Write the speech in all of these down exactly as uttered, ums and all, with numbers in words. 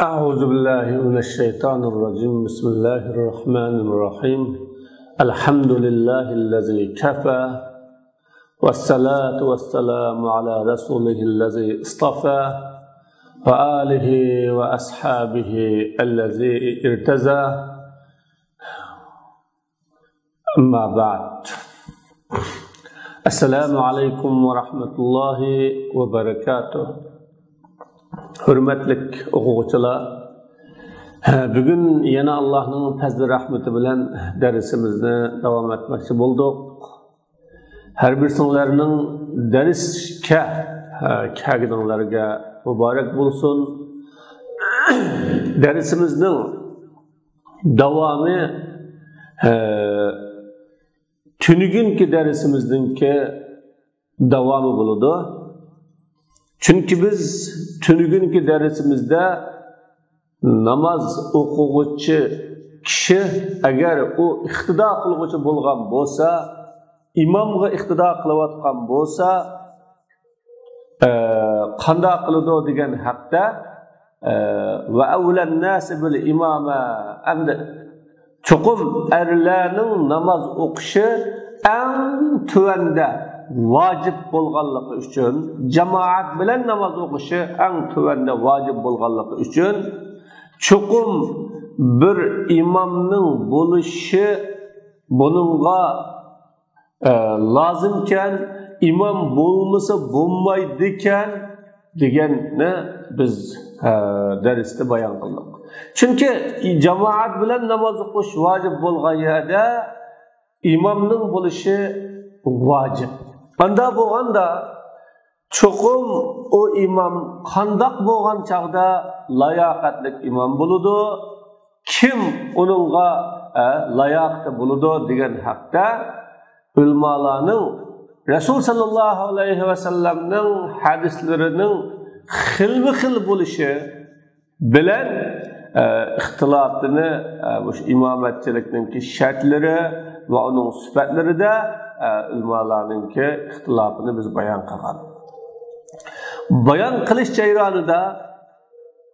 أعوذ بالله من الشيطان الرجيم. بسم الله الرحمن الرحيم. الحمد لله الذي كفى، والصلاة والسلام على رسوله الذي اصطفى، وآله وأصحابه الذي ارتضى. أما بعد. السلام عليكم ورحمة الله وبركاته. ھۆرمەتلىك ئوقۇغۇچىلار، بۈگۈن يەنە ئاللاھنىڭ پەزلى رەھمىتى بىلەن دەرسىمىزنى داۋام ئەتمەكچى بولدۇق. ھەر بىرسىڭلارنىڭ دەرسكە كەلگىنىڭلارگە مۇبارەك بولسۇن. دەرسىمىزنىڭ داۋامى، ئە، تۈنۈگۈنكى دەرسىمىزنىڭكى داۋامى بولىدۇ. چۈنكى بىز تۈنۈگۈنكى دەرسىمىزدە ناماز ئوقۇغۇچى كىشى ئەگەر ئۇ ئىقتىدا قىلغۇچى بولغان بولسا، ئىمامغا ئىقتىدا قىلىۋاتقان بولسا، ئە، قانداق قىلىدۇ دېگەن ھەقتە، ئە، ۋە ئەۋلەن ناسى بىل ئىمامە، ئەمدى چوقۇم ئەرلەرنىڭ ناماز ئوقۇشى ئەڭ تۆۋەندە ۋاجىپ بولغانلىقى ئۈچۈن، جامائەت بىلەن ناماز ئوقۇشى ئەڭ تۆۋەندە ۋاجىپ بولغانلىقى ئۈچۈن، چوقۇم بىر ئىمامنىڭ بولۇشى بۇنىڭغا ئە، لازىمكەن، ئىمام بولمىسا بولمايدىكەن دېگەننى بىز، ئە، دەرستە بايان قىلدۇق. چۈنكى جامائەت بىلەن ناماز ئوقۇش ۋاجىپ بولغان يەردە ئىمامنىڭ بولۇشى ۋاجىپ. ئاندا بولغاندا چوقۇم ئۇ ئىمام قانداق بولغان چاغدا لاياقەتلىك ئىمام بولىدۇ؟ كىم ئۇنىڭغا، ئە، لاياقەتلىك بولىدۇ دېگەن ھەقتە ئۆلىمالارنىڭ رەسۇل ساللاللاھۇ ئەلەيھى ۋەسەللەمنىڭ ھەدىسلىرىنىڭ خىلمۇ خىل بولۇشى بىلەن، ئە، ئىختىلاپىنى، ئە، مۇشۇ ئىمامەتچىلىكنىڭكى شەرتلىرى ۋە ئۇنىڭ سۈپەتلىرىدە، ئە، ئۆلىمالارنىڭكى ئىختىلاپىنى بىز بايان قىلغان. بايان قىلىش جەريانىدا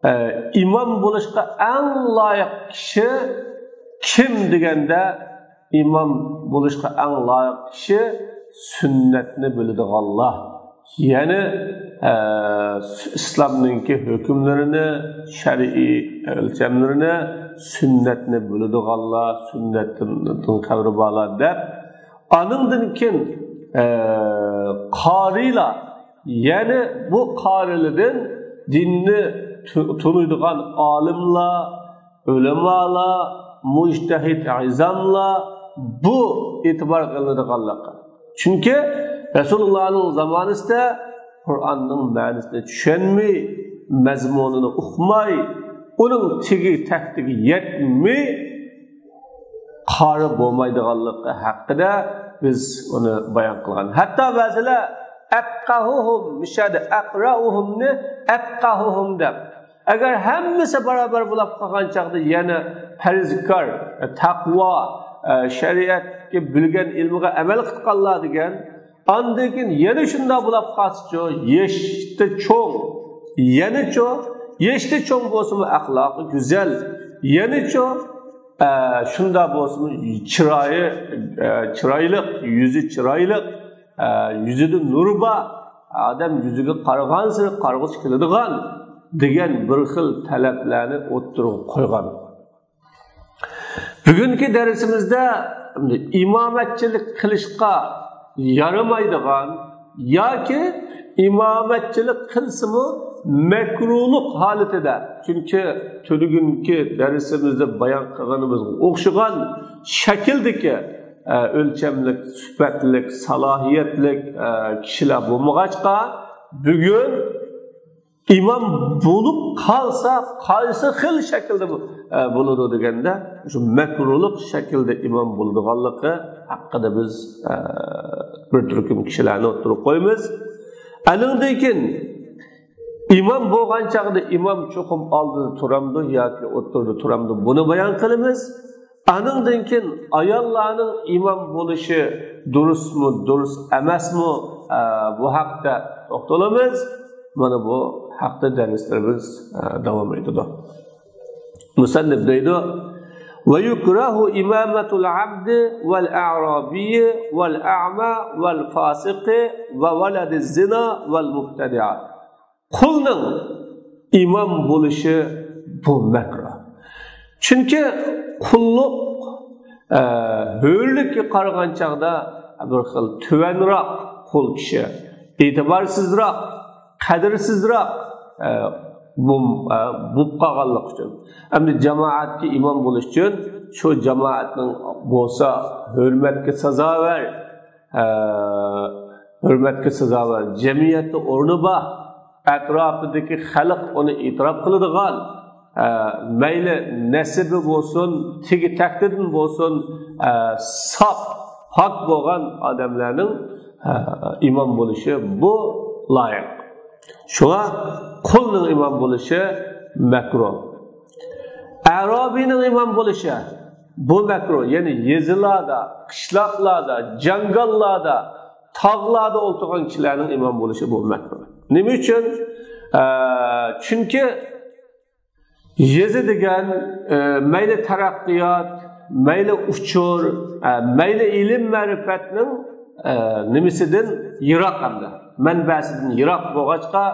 ئە، ئىمام بولۇشقا ئەڭ لايىق كىشى كىم دېگەندە، ئىمام بولۇشقا ئەڭ لايىق كىشى سۈننەتنى بىلىدىغانلار. يەنى، ئە، ئىسلامنىڭكى ھۆكۈملىرىنى، شەرئىي ئۆلچەملىرىنى، سۈننەتنى بىلىدىغانلار، سۈننەتتىن خەۋىرى بارلار دەپ، ئانىڭدىن كېيىن، ئە، قارىيلار، يەنى بۇ قارىيلاردىن دىننى تۇ-، تونۇيدىغان ئالىملار، ئۆلىمالار، مۇجتەھىد ئەزاملار بۇ ئېتىبار قىلىنىدىغانلىقى. چۈنكى رەسۇلۇللانىڭ زامانىسىدا قۇرئاننىڭ مەنىسىنى چۈشەنمەي، مەزمۇنىنى ئۇقماي، ئۇنىڭ تېگى تەكتىگە يەتمەي، قارى بولمايدىغانلىقى ھەققىدە بىز ئۇنى بايان قىلغان. ھەتتا بەزىلەر ئەپقەھۇھۇم، مۇشۇ يەردە ئەقرەئۇھۇمنى ئەپقەھۇھۇم دەپ، ئەگەر ھەممىسى باراۋەر بولاپ قالغان چاغدا يەنە پەرھىزكار، تەقۋا، شەرىئەتكە بىلگەن ئىلمىغا ئەمەل قىلغانلار دېگەن، ئاندىن كېيىن يەنە شۇنداق بولاپ قالسىچۇ، يېشى چوڭ، يەنىچۇ، يېشى چوڭ بولسىمۇ ئەخلاقى گۈزەل، يەنىچۇ، ئە، شۇنداق بولسىمۇ چىرايى، ئە، چىرايلىق، يۈزى چىرايلىق، ئە، يۈزىدە نۇر بار، ئادەم يۈزىگە قارىغانسېرى قارىغۇسى كېلىدىغان دېگەن بىر خىل تەلەپلەرنى ئوتتۇرىغا قويغان. بۈگۈنكى دەرسىمىزدە ئىمامەتچىلىك قىلىشقا يارىمايدىغان ياكى ئىمامەتچىلىك قىلسىمۇ مەكرۇلۇق ھالىتىدە، چۈنكى تۈنۈگۈنكى دەرسىمىزدە بايان قىلغىنىمىزغا ئوخشىغان شەكىلدىكى، ئە، ئۆلچەملىك، سۈپەتلىك، سالاھىيەتلىك، ئە، كىشىلەر بولمىغاچقا، بۈگۈن ئىمام بولۇپ قالسا، قايسى خىل شەكىلدە بۇ، ئە، بولىدۇ دېگەندە، شۇ مەكرۇلۇق شەكىلدە ئىمام بولىدىغانلىقى ھەققىدە بىز، ئە، بىر تۈركۈم كىشىلەرنى ئوتتۇرىغا قويىمىز. ئانىڭدىن كېيىن ئىمام بولغان چاغدا ئىمام چوقۇم ئالدىدا تۇرامدۇ ياكى ئوتتۇرىدا تۇرامدۇ، بۇنى بايان قىلىمىز. ئانىڭدىن كېيىن ئاياللارنىڭ ئىمام بولۇشى دۇرۇسمۇ، دۇرۇس ئەمەسمۇ، ئە، بۇ ھەقتە توختىلىمىز. مانا بۇ ھەقتە دەرسلىرىمىز، ئە، داۋام ئېتىدۇ. مۇسەننىپ دەيدۇ، «ويكره إمامة العبد والأعرابي والأعمى والفاسق وولد الزنا والمبتدع.» قۇلنىڭ ئىمام بولۇشى بۇ مەكرۇھ. چۈنكى قۇللۇق، ئە، ھۆرلۈككە قارىغان چاغدا بىر خىل تۆۋەنراق قۇل كىشى، ئېتىبارسىزراق، قەدىرسىزراق، ئە، بوم-، ئە، بولۇپ قالغانلىقى ئۈچۈن. ئەمدى جامائەتكە ئىمام بولۇش ئۈچۈن شۇ جامائەتنىڭ بولسا ھۆرمەتكە سازاۋەر، ئە، ھۆرمەتكە سازاۋەر، جەمئىيەتتە ئورنى بار، ئەتراپىدىكى خەلق ئۇنى ئېتىراپ قىلىدىغان، ئە، مەيلى نەسىبى بولسۇن، تېگى تەكتىدىن بولسۇن، ئە، ساپ، پاك بولغان ئادەملەرنىڭ، ئە، ئىمام بولۇشى بۇ لايىق. شۇڭا قۇلنىڭ ئىمام بولۇشى مەكرۇھ. ئەرابىينىڭ ئىمام بولۇشى بۇ مەكرۇھ. يەنى يېزىلاردا، قىشلاقلاردا، جاڭگاللاردا، تاغلاردا ئولتۇرغان كىشىلەرنىڭ ئىمام بولۇشى بۇ مەكرۇھ. نېمە ئۈچۈن؟ ئە، چۈنكى يېزا دېگەن، ئە، مەيلى تەرەققىيات، مەيلى ئۇچۇر، ئە، مەيلى ئىلىم-مەرىپەتنىڭ، ئە، نېمىسىدىن يىراق ھەمدە مەنبەسىدىن يىراق بولغاچقا،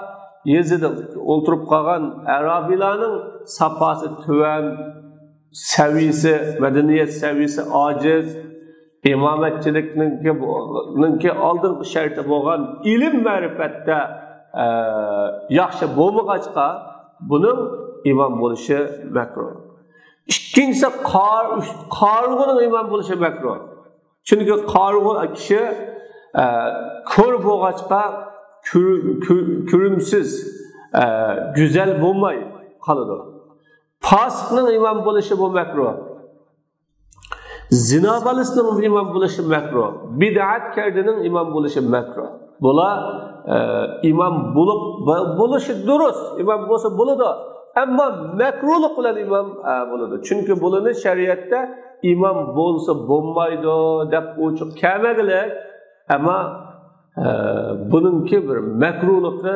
يېزىدا ئولتۇرۇپ قالغان ئەرابىيلارنىڭ ساپاسى تۆۋەن، سەۋىيىسى، مەدەنىيەت سەۋىيىسى ئاجىز، ئىمامەتچىلىكنىڭكى، نىڭكى ئالدىنقى شەرتى بولغان ئىلىم-مەرىپەتتە، ئە، ياخشى بولمىغاچقا، بۇنىڭ ئىمام بولۇشى مەكرۇھ. ئىككىنچىسى، قار-، قارىغۇنىڭ ئىمام بولۇشى مەكرۇھ. چۈنكى قارىغۇ كىشى، ئە، كور بولغاچقا، كۆر-، كۆر-، كۆرۈمسىز، ئە، گۈزەل بولماي قالىدۇ. پاسىقنىڭ ئىمام بولۇشى بۇ مەكرۇھ. زىنا بالىسىنىڭ ئىمام بولۇشى مەكرۇھ. بىدئەتكەردىنىڭ ئىمام بولۇشى مەكرۇھ. بۇلار، ئە، ئىمام بولۇپ، بولۇشى دۇرۇس. ئىمام بولسا بولىدۇ. ئەمما مەكرۇھلۇق بىلەن ئىمام، ئە، بولىدۇ. چۈنكى بۇلارنى شەرىئەتتە ئىمام بولسا بولمايدۇ دەپ ئوچۇق كەلمىگىلى. ئەمما، ئە، بۇنىڭكى بىر مەكرۇھلۇقى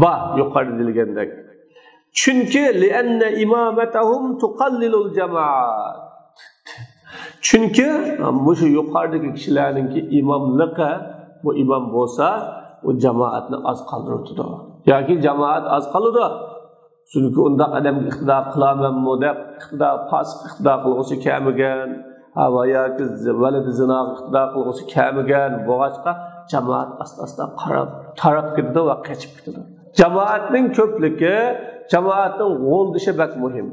بار، يۇقىرىدا دېيىلگەندەك. چۈنكى لأن إمامتهم تقلل الجماعة. چۈنكى مۇشۇ يۇقىرىدىكى كىشىلەرنىڭكى ئىماملىقى، بۇ ئىمام بولسا، ئۇ جامائەتنى ئاز قالدۇرۇۋېتىدۇ. ياكى جامائەت ئاز قالىدۇ. چۈنكى ئۇنداق ئادەمگە ئىقتىدا قىلامەنمۇ دەپ، ئىقتىدا، پاسىق ئىقتىدا قىلغۇسى كەلمىگەن، ھا، ۋە ياكى ز-، ۋەلىدى زىناغا ئىقتىدا قىلغۇسى كەلمىگەن بولغاچقا، جامائەت ئاستا-ئاستا قاراپ، تاراپ كېتىدۇ ۋە قېچىپ كېتىدۇ. جامائەتنىڭ كۆپلۈكى، جامائەتنىڭ غولىشى بەك مۇھىم.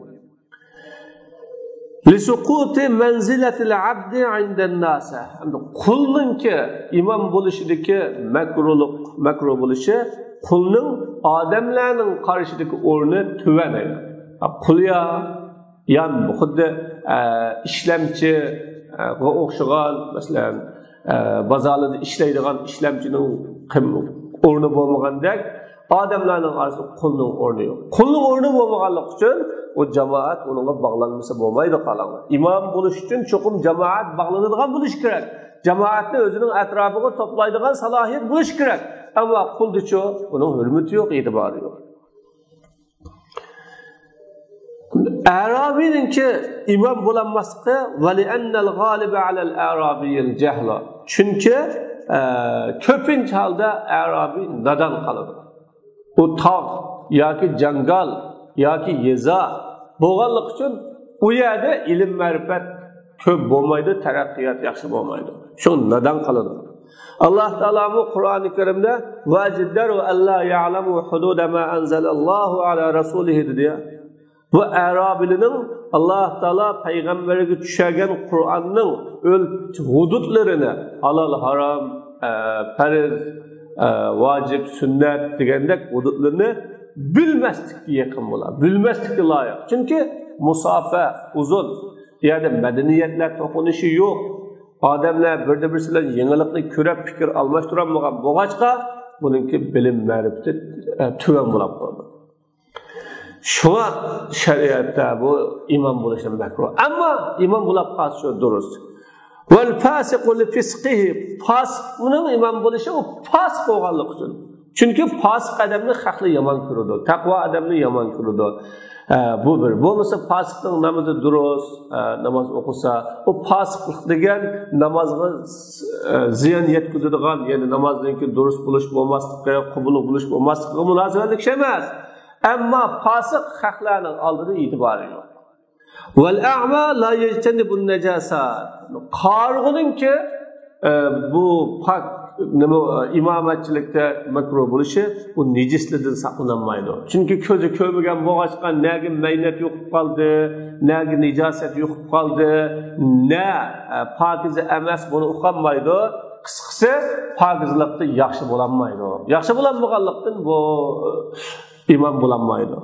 لسقوط منزلة العبد عند الناس. ئەمدى قۇلنىڭكى ئىمام بولۇشىدىكى مەكرۇلۇق، مەكرۇ بولۇشى، قۇلنىڭ ئادەملەرنىڭ قارىشىدىكى ئورنى تۆۋەن. قۇل يا يان خۇددى، ئە، ئىشلەمچىگە ئوخشىغان، مەسىلەن، ئە، بازارلاردا ئىشلەيدىغان ئىشلەمچىنىڭ قىم-، ئورنى بولمىغاندەك، ئادەملەرنىڭ ئارىسىدا قۇلنىڭ ئورنى يوق. قۇلنىڭ ئورنى بولمىغانلىقى ئۈچۈن ئۇ جامائەت ئۇنىڭغا باغلانمىسا بولمايدۇ، قاراڭلار. ئىمام بولۇش ئۈچۈن چوقۇم جامائەت باغلىنىدىغان بولۇشى كېرەك. جامائەتنى ئۆزىنىڭ ئەتراپىغا توپلايدىغان سالاھىيەت بولۇشى كېرەك. ئەمما قۇلدىچۇ؟ ئۇنىڭ ھۆرمىتى يوق، ئېتىبارى يوق. ئەرابىينىڭكى ئىمام بولالماسلىقى، ولأن الغالب على الأعرابي الجهل. چۈنكى، ئە، كۆپىنچە ھالدا ئەرابىي نادان قالىدۇ. ئۇ تاغ ياكى جاڭگال ياكى يېزا بولغانلىقى ئۈچۈن ئۇ يەردە ئىلىم-مەرىپەت كۆپ بولمايدۇ، تەرەققىيات ياخشى بولمايدۇ. شۇڭا نادان قالىدۇ. ئاللاھ تائالامۇ قۇرئانى كەرىمدە، وأجدر ألا يعلموا حدود ما أنزل الله على رسوله دېدى. بۇ ئەرابىيلەرنىڭ ئاللاھ تائالا پەيغەمبەرگە چۈشۈرگەن قۇرئاننىڭ ئۆل-، ھۇدۇدلىرىنى، ھالال، ھارام، ئە، پەرز، ئە، ۋاجىپ، سۈننەت دېگەندەك ھۇدۇدلىرىنى بىلمەسلىككە يېقىن بولار، بىلمەسلىككە لايىق. چۈنكى مۇساپە ئۇزۇن، ئۇ يەردە مەدەنىيەتلەر توقۇنۇشى يوق. ئادەملەر بىرى-بىرسى بىلەن يېڭىلىقنى كۆرۈپ پىكىر ئالماشتۇرالمىغان بولغاچقا، بۇنىڭكى بىلىم مەرىپىتى، ئە، تۆۋەن بولۇپ قالىدۇ. شۇڭا شەرىئەتتە بۇ ئىمام بولۇشى مەكرۇھ. ئەمما ئىمام بولاپ قالسا شۇ دۇرۇس. والفاسق لفسقه. پاسىقنىڭ ئىمام بولۇشى ئۇ پاسىق بولغانلىقى ئۈچۈن. چۈنكى پاسىق ئادەمنى خەقلەر يامان كۆرىدۇ، تەقۋا ئادەمنى يامان كۆرىدۇ. ئە، بۇ بىر. بولمىسا پاسىقنىڭ نامىزى دۇرۇس، ئە، ناماز ئوقۇسا، ئۇ پاسىقلىق دېگەن نامازغا، ئە، زىيان يەتكۈزىدىغان، يەنى نامازنىڭكى دۇرۇس بولۇش بولماسلىقى، قوبۇل بولۇش بولماسلىقىغا مۇناسىۋەتلىك ئىش ئەمەس. ئەمما پاسىق خەقلەرنىڭ ئالدىدا ئېتىبارى يوق. ۋەل ئەما لا يەجتەنىبۇن نەجاسات. قارىغۇنىڭكى، ئە، بۇ پاك، نېمە، ئىمامەتچىلىكتە مەكرۇھ بولۇشى، ئۇ نىجىسلىدىن ساقلىنالمايدۇ. چۈنكى كۆزى كۆرمىگەن بولغاچقا، نەگە مەينەت يۇقۇپ قالدى، نەگە نىجاسەت يۇقۇپ قالدى، نە، ئە، پاكىزە ئەمەس، بۇنى ئۇقالمايدۇ. قىسقىسى، پاكىزىلىقتا ياخشى بولالمايدۇ. ياخشى بولالمىغانلىقتىن بۇ ئىمام بولالمايدۇ.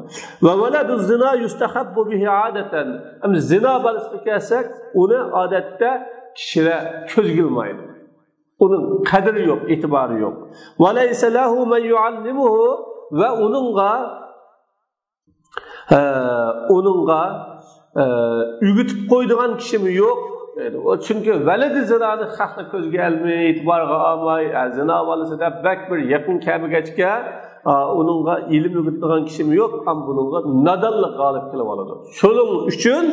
ۋە ۋەلەدۇ زىنا يۇستەخەببۇ بىھى ئادەتەن. ئەمدى زىنا بالىسىغا كەلسەك، ئۇنى ئادەتتە كىشىلەر كۆزگە ئىلمايدۇ. ئۇنىڭ قەدرى يوق، ئېتىبارى يوق. ۋە لەيسە لەھۇ مەن يۇئەللىمۇھۇ، ۋە ئۇنىڭغا، ئە، ئۇنىڭغا، ئە، ئۆگىتىپ قويىدىغان كىشىمۇ يوق. ئۇ چۈنكى ۋەلىدى زىنانى خەقنىڭ كۆزىگە ئەلمەي، ئېتىبارغا ئالماي، ئە، زىنا بالىسى دەپ بەك بىر يېقىن كەلمىگەچكە، ئا، ئۇنىڭغا ئىلىم ئۆگىتىدىغان كىشىمۇ يوق، ئەم بۇنىڭغا نادانلىق غالىب كېلىۋالىدۇ. شۇنىڭ ئۈچۈن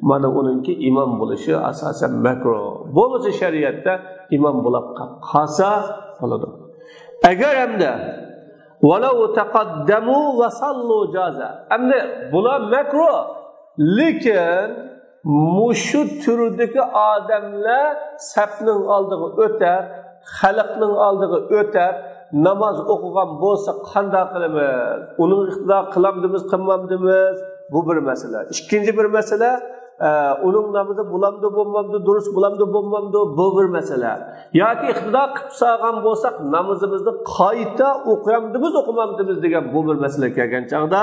مانا ئۇنىڭكى ئىمام بولۇشى ئاساسەن مەكرۇھ. بولمىسا شەرىئەتتە ئىمام بولاپ قالسا بولىدۇ. ئەگەر ئەمدى ۋەلەۋ تەقەددەمۇ ۋە سەللۇ جازە. ئەمدى بۇلار مەكرۇھ. لېكىن مۇشۇ تۈردىكى ئادەملەر سەپنىڭ ئالدىغا ئۆتەپ، خەلقنىڭ ئالدىغا ئۆتەپ، ناماز ئوقۇغان بولسا قانداق قىلىمىز؟ ئۇنىڭغا ئىقتىدا قىلامدىمىز، قىلمامدىمىز؟ بۇ بىر مەسىلە. ئىككىنچى بىر مەسىلە، ئە، ئۇنىڭ نامىزى بولامدۇ، بولمامدۇ، دۇرۇس بولامدۇ، بولمامدۇ، بۇ بىر مەسىلە. ياكى ئىقتىدا قىلىپ سالغان بولساق، نامىزىمىزنى قايتا ئوقۇيامدىمىز، ئوقۇمامدىمىز دېگەن بۇ بىر مەسىلە كەلگەن چاغدا،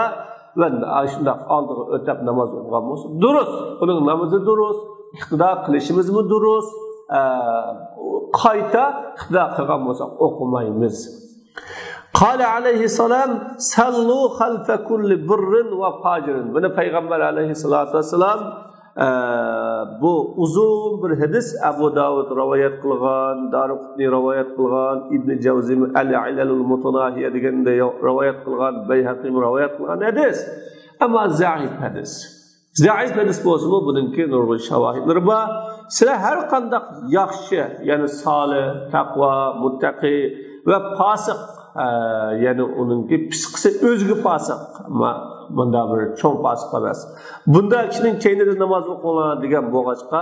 ۋە شۇنداق ئالدىغا ئۆتەپ ناماز ئوقۇغان بولسا دۇرۇس. ئۇنىڭ نامىزى دۇرۇس، ئىقتىدا قىلىشىمىزمۇ دۇرۇس. ئە، قايتا ئىقتىدا قىلغان بولساق ئوقۇمايمىز. قال عليه السلام، سلوا خلف كل بر وفاجر. بۇنى پەيغەمبەر ئەلەيھىسسالاتۇ ۋەسسالام، ئە، بۇ ئۇزۇن بىر ھەدىس، ئەبۇ داۋۇد رىۋايەت قىلغان، دارىقۇتنى رىۋايەت قىلغان، ئىبنى جەۋزى ئەل ئىلەلۇل مۇتەناھىيە دېگەندە رىۋايەت قىلغان، بەيھەقىمۇ رىۋايەت قىلغان ھەدىس. ئەمما زەئىپ ھەدىس. زەئىپ ھەدىس بولسىمۇ، بۇنىڭكى نۇرغۇن شاۋاھىدلىرى بار. سىلەر ھەر قانداق ياخشى، يەنى سالىھ، تەقۋا، مۇتتەقى ۋە پاسىق، ئە، يەنى ئۇنىڭكى پىسقىسى ئۆزىگە پاسىق، ما-، مۇنداق بىر چوڭ پاسىق ئەمەس. بۇنداق كىشىنىڭ كەينىدە ناماز ئوقۇڭلار دېگەن بولغاچقا،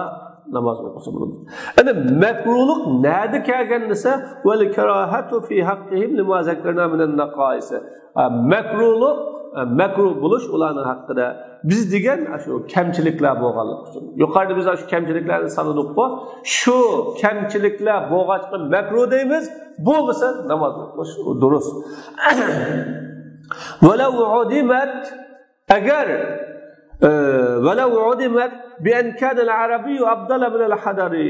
ناماز ئوقۇسا بولىدۇ. ئەنە مەكرۇلۇق نەدە كەلگەن دېسە، ۋەل كاراھەتۇ فى ھەققىھىم لىما زەكەرنا مىنەن نەقائىس. ئە، مەكرۇلۇق، ئە، مەكرۇ بولۇش ئۇلارنىڭ ھەققىدە بىز دېگەن شۇ كەمچىلىكلەر بولغانلىقى ئۈچۈن. يۇقىرىدا بىز شۇ كەمچىلىكلەرنى سانىدۇققۇ. شۇ كەمچىلىكلەر بولغاچقا مەكرۇ دەيمىز. بولمىسا ناماز ئوقۇش دۇرۇس. ۋەلەۋ ئۇدىمەت، ئەگەر، ئە، ۋەلەۋ ئۇدىمەت بىئەن كانەل ئەرەبىيۇ ئەفزەلە مىنەل ھەدەرى.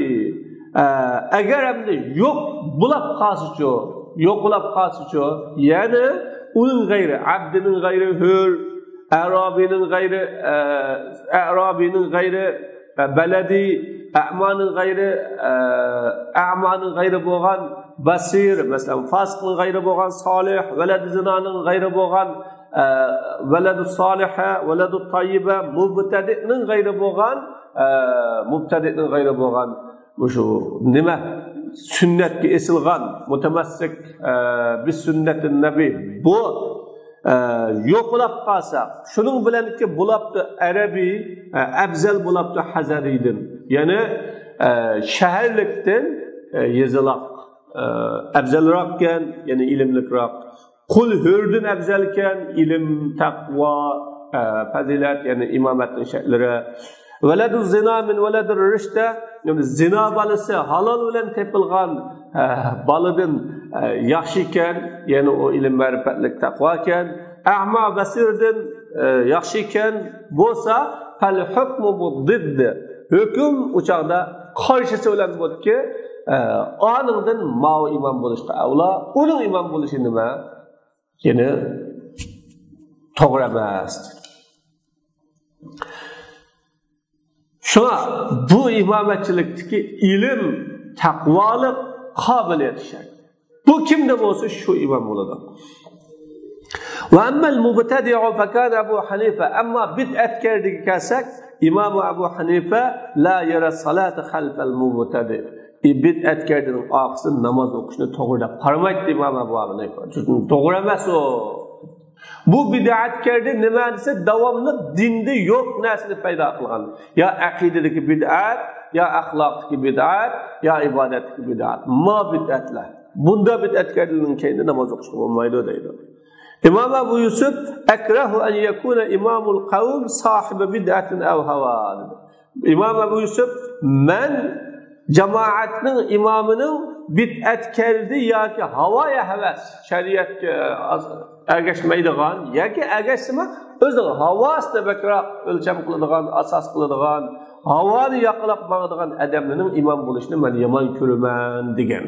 ئە، ئەگەر ئەمدى يوق بولاپ قالسىچۇ، يوقلاپ قالسىچۇ، يەنى ئۇنىڭ غەيرى، ئەبدىنىڭ غەيرى ھۆر، ئەرابىنىڭ غەيرى، ئە، ئەرابىنىڭ غەيرى، ئە، بەلەدى، ئەمانىڭ غەيرى، ئە، ئەمانىڭ غەيرى بولغان بەسىر، مەسىلەن، فاسىقنىڭ غەيرى بولغان سالىھ، ۋەلەدى زىنانىڭ غەيرى بولغان، ئە، ۋەلەدۇ سالىھە، ۋەلەدۇ تاييىبە، مۇبتەدىئنىڭ غەيرى بولغان، ئە، مۇبتەدىئنىڭ غەيرى بولغان، مۇشۇ نېمە، سۈننەتكە ئېسىلغان، مۇتەمەسسىك، ئە، بىسۈننەتىن نەبى. بۇ، ئە، يوقلاپ قالسا، شۇنىڭ بىلەنكى بولاپتۇ ئەرەبىي، ئە، ئەپزەل بولاپتۇ ھەزەرىيدىن. يەنى، ئە، شەھەرلىكتىن، ئە، يېزىلاق، ئە، ئەپزەلراقكەن، يەنى ئىلىملىكراق. قۇل ھۆردىن ئەپزەلكەن، ئىلىم، تەقۋا، ئە، پەزىلەت، يەنى ئىمامەتنىڭ شەرتلىرى. ۋەلەدۇ زىنا مىن ۋەلەدىر رىشدە، يەنى زىنا بالىسى ھالال بىلەن تېپىلغان، ئە، بالىدىن، ئە، ياخشى ئىكەن، يەنى ئۇ ئىلىم مەرىپەتلىك تەقۋا ئىكەن. ئەما بەسىردىن، ئە، ياخشى ئىكەن بولسا، فەل ھۇكمۇ بىززىددى. ھۆكۈم ئۇ چاغدا قارشىسى بىلەن بولىدۇكى، ئە، ئانىڭدىن ماۋۇ ئىمام بولۇشقا ئەۋلا، ئۇنىڭ ئىمام بولۇشى نېمە؟ يەنى توغرا ئەمەس. شۇڭا بۇ ئىمامەتچىلىكتىكى ئىلىم، تەقۋالىق، قابىلىيەت شەرت. بۇ كىمدە بولسا شۇ ئىمام بولىدۇ. وأما المبتدع فكان أبو حنيفة، ئەمما بىدئەتكەر دېگەن كەلسەك، ئىمام ئەبۇ ھەنىفە لا يرى الصلاة خلف المبتدع، بىدئەتكەرنىڭ ئارقىسىدىن ناماز ئوقۇشنى توغرا دەپ قارىمايتتى ئىمام ئەبۇ ھەنىفە. توغرا ئەمەس ئۇ. بۇ بىدئەتكەردە نېمە دېسە، داۋاملىق دىندا يوق نەرسىنى پەيدا قىلغان. يا ئەقىدىدىكى بىدئەت، يا ئەخلاقتىكى بىدئەت، يا ئىبادەتتىكى بىدئەت. ما بىدئەتلەر. بۇندا بىدئەتكەرلەرنىڭ كەينىدە ناماز ئوقۇشقا بولمايدۇ دەيدۇ. ئىمام ئەبۇ يۈسۈپ، أكره أن يكون إمام القوم صاحب بدعة أو هوى، دېدى. ئىمام ئەبۇ يۈسۈپ، مەن جامائەتنىڭ ئىمامىنىڭ بىدئەتكەردە ياكى ھاۋايە ھەۋەس، شەرىئەتكە ئاز-، ئەگەشمەيدىغان ياكى ئەگەشسىمۇ ئۆزىنىڭ ھاۋاسىنى بەكرەك ئۆلچەم قىلىدىغان، ئاساس قىلىدىغان، ھاۋانى ياقىلاپ ماڭىدىغان ئادەمنىڭ ئىمام بولۇشىنى مەن يامان كۆرىمەن، دېگەن.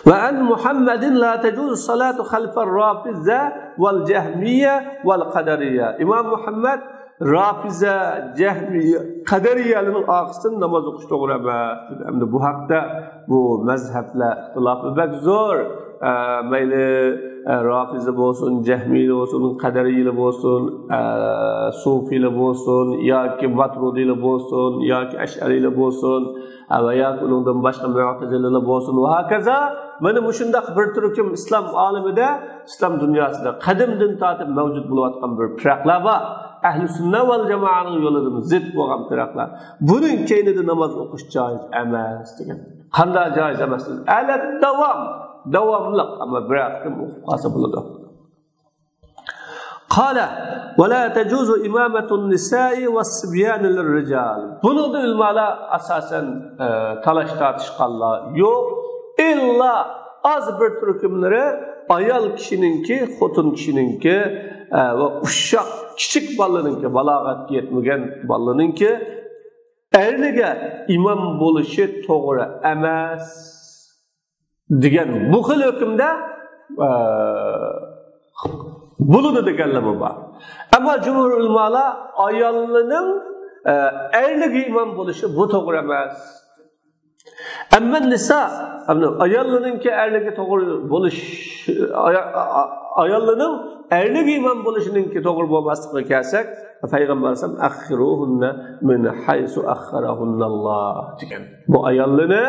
وعن محمد لا تجوز الصلاة خلف الرافضة والجهمية والقدرية. ئىمام مۇھەممەد رافىزە، جەھمىيە، قەدەرىيەلەرنىڭ ئارقىسىدىن ناماز ئوقۇش توغرا ئەمەس. ئەمدى بۇ ھەقتە بۇ مەزھەپلەر ئىختىلاپى بەك زور. ئە، مەيلى، ئە، رافىزە بولسۇن، جەھمىيە بولسۇن، قەدەرىيەلەر بولسۇن، ئە، سۇفىيلار بولسۇن، ياكى ماتۇرىدىيلار بولسۇن، ياكى ئەشئەرىيلار بولسۇن، ۋە ياكى ئۇنىڭدىن باشقا مۇئتەزىلىلەر بولسۇن ۋە ھاكازا. مانا مۇشۇنداق بىر تۈركۈم ئىسلام ئالىمىدە، ئىسلام دۇنياسىدا قەدىمدىن تارتىپ مەۋجۇت بولۇۋاتقان بىر پىرقىلەر بار. ئەھلى سۈننە ۋەل جامائەنىڭ يولىدىن زىت بولغان پىرقىلەر. بۇنىڭ كەينىدە ناماز ئوقۇش جائىز ئەمەس دېگەن. قانداق جائىز ئەمەس؟ ئەلەت داۋام، داۋاملىق، ئەمما بىرەر قېتىم ئوقۇپ قالسا بولىدۇ. قال، ولا تجوز إمامة النساء والصبيان للرجال. بۇنىڭدا ئۆلىمالار ئاساسەن، ئە، تالاش تارتىشقانلار يوق. ئىللا ئاز بىر تۈركۈملىرى ئايال كىشىنىڭكى، خوتۇن كىشىنىڭكى، ئە، ۋە ئۇششاق كىچىك بالىنىڭكى، بالاغەتكە يەتمىگەن بالىنىڭكى ئەرلىگە ئىمام بولۇشى توغرا ئەمەس دېگەن بۇ خىل ھۆكۈمدە، ئە، بولىدۇ دېگەنلەرمۇ بار. ئەمما جۇمھۇر ئۆلىمالار ئاياللىنىڭ، ئە، ئەرلىگە ئىمام بولۇشى بۇ توغرا ئەمەس. ئەمما نىسا، ئاياللىنىڭكى ئەرلىگە توغرا بولۇش، ئايا-، ئا-، ئا-، ئاياللىنىڭ ئەرلىگە ئىمام بولۇشىنىڭكى توغرا بولماسلىقىغا كەلسەك، پەيغەمبەر ئەلەيھىسسالام، أخروهن من حيث أخرهن الله دېگەن. بۇ ئاياللىرىنى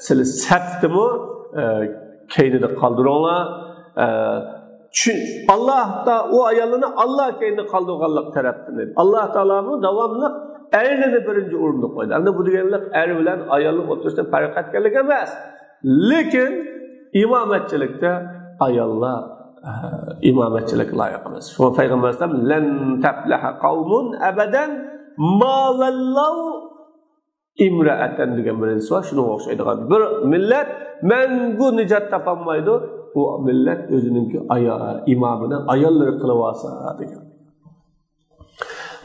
سىلى سەپتىمۇ، ئە، كەينىدە قالدۇرۇڭلار. ئە، چۈ-، ئاللاھ تا-، ئۇ ئاياللىرىنى ئاللاھ كەينىدە قالدۇرغانلىق تەرەپتىن. ئاللاھ تائالامۇ داۋاملىق ئەرلىرىنى بىرىنچى ئورۇندا قويدى. ئەمدى بۇ دېگەنلىك ئەر بىلەن ئايالنىڭ ئوتتۇرىسىدا پەرق ئەتكەنلىك ئەمەس. لېكىن ئىمامەتچىلىكتە ئاياللار، ئە، ئىمامەتچىلىككە لايىق ئەمەس. شۇڭا پەيغەمبەر ئەلەيھىسسالام، لن تفلح قوم أبدا ما ولوا امرأة دېگەن بىر ھەدىس بار، شۇنىڭغا ئوخشايدىغان. بىر مىللەت مەڭگۈ نىجات تاپالمايدۇ، ئۇ مىللەت ئۆزىنىڭكى ئايا-، ئىمامىنى ئاياللىرى قىلىۋالسا دېگەن.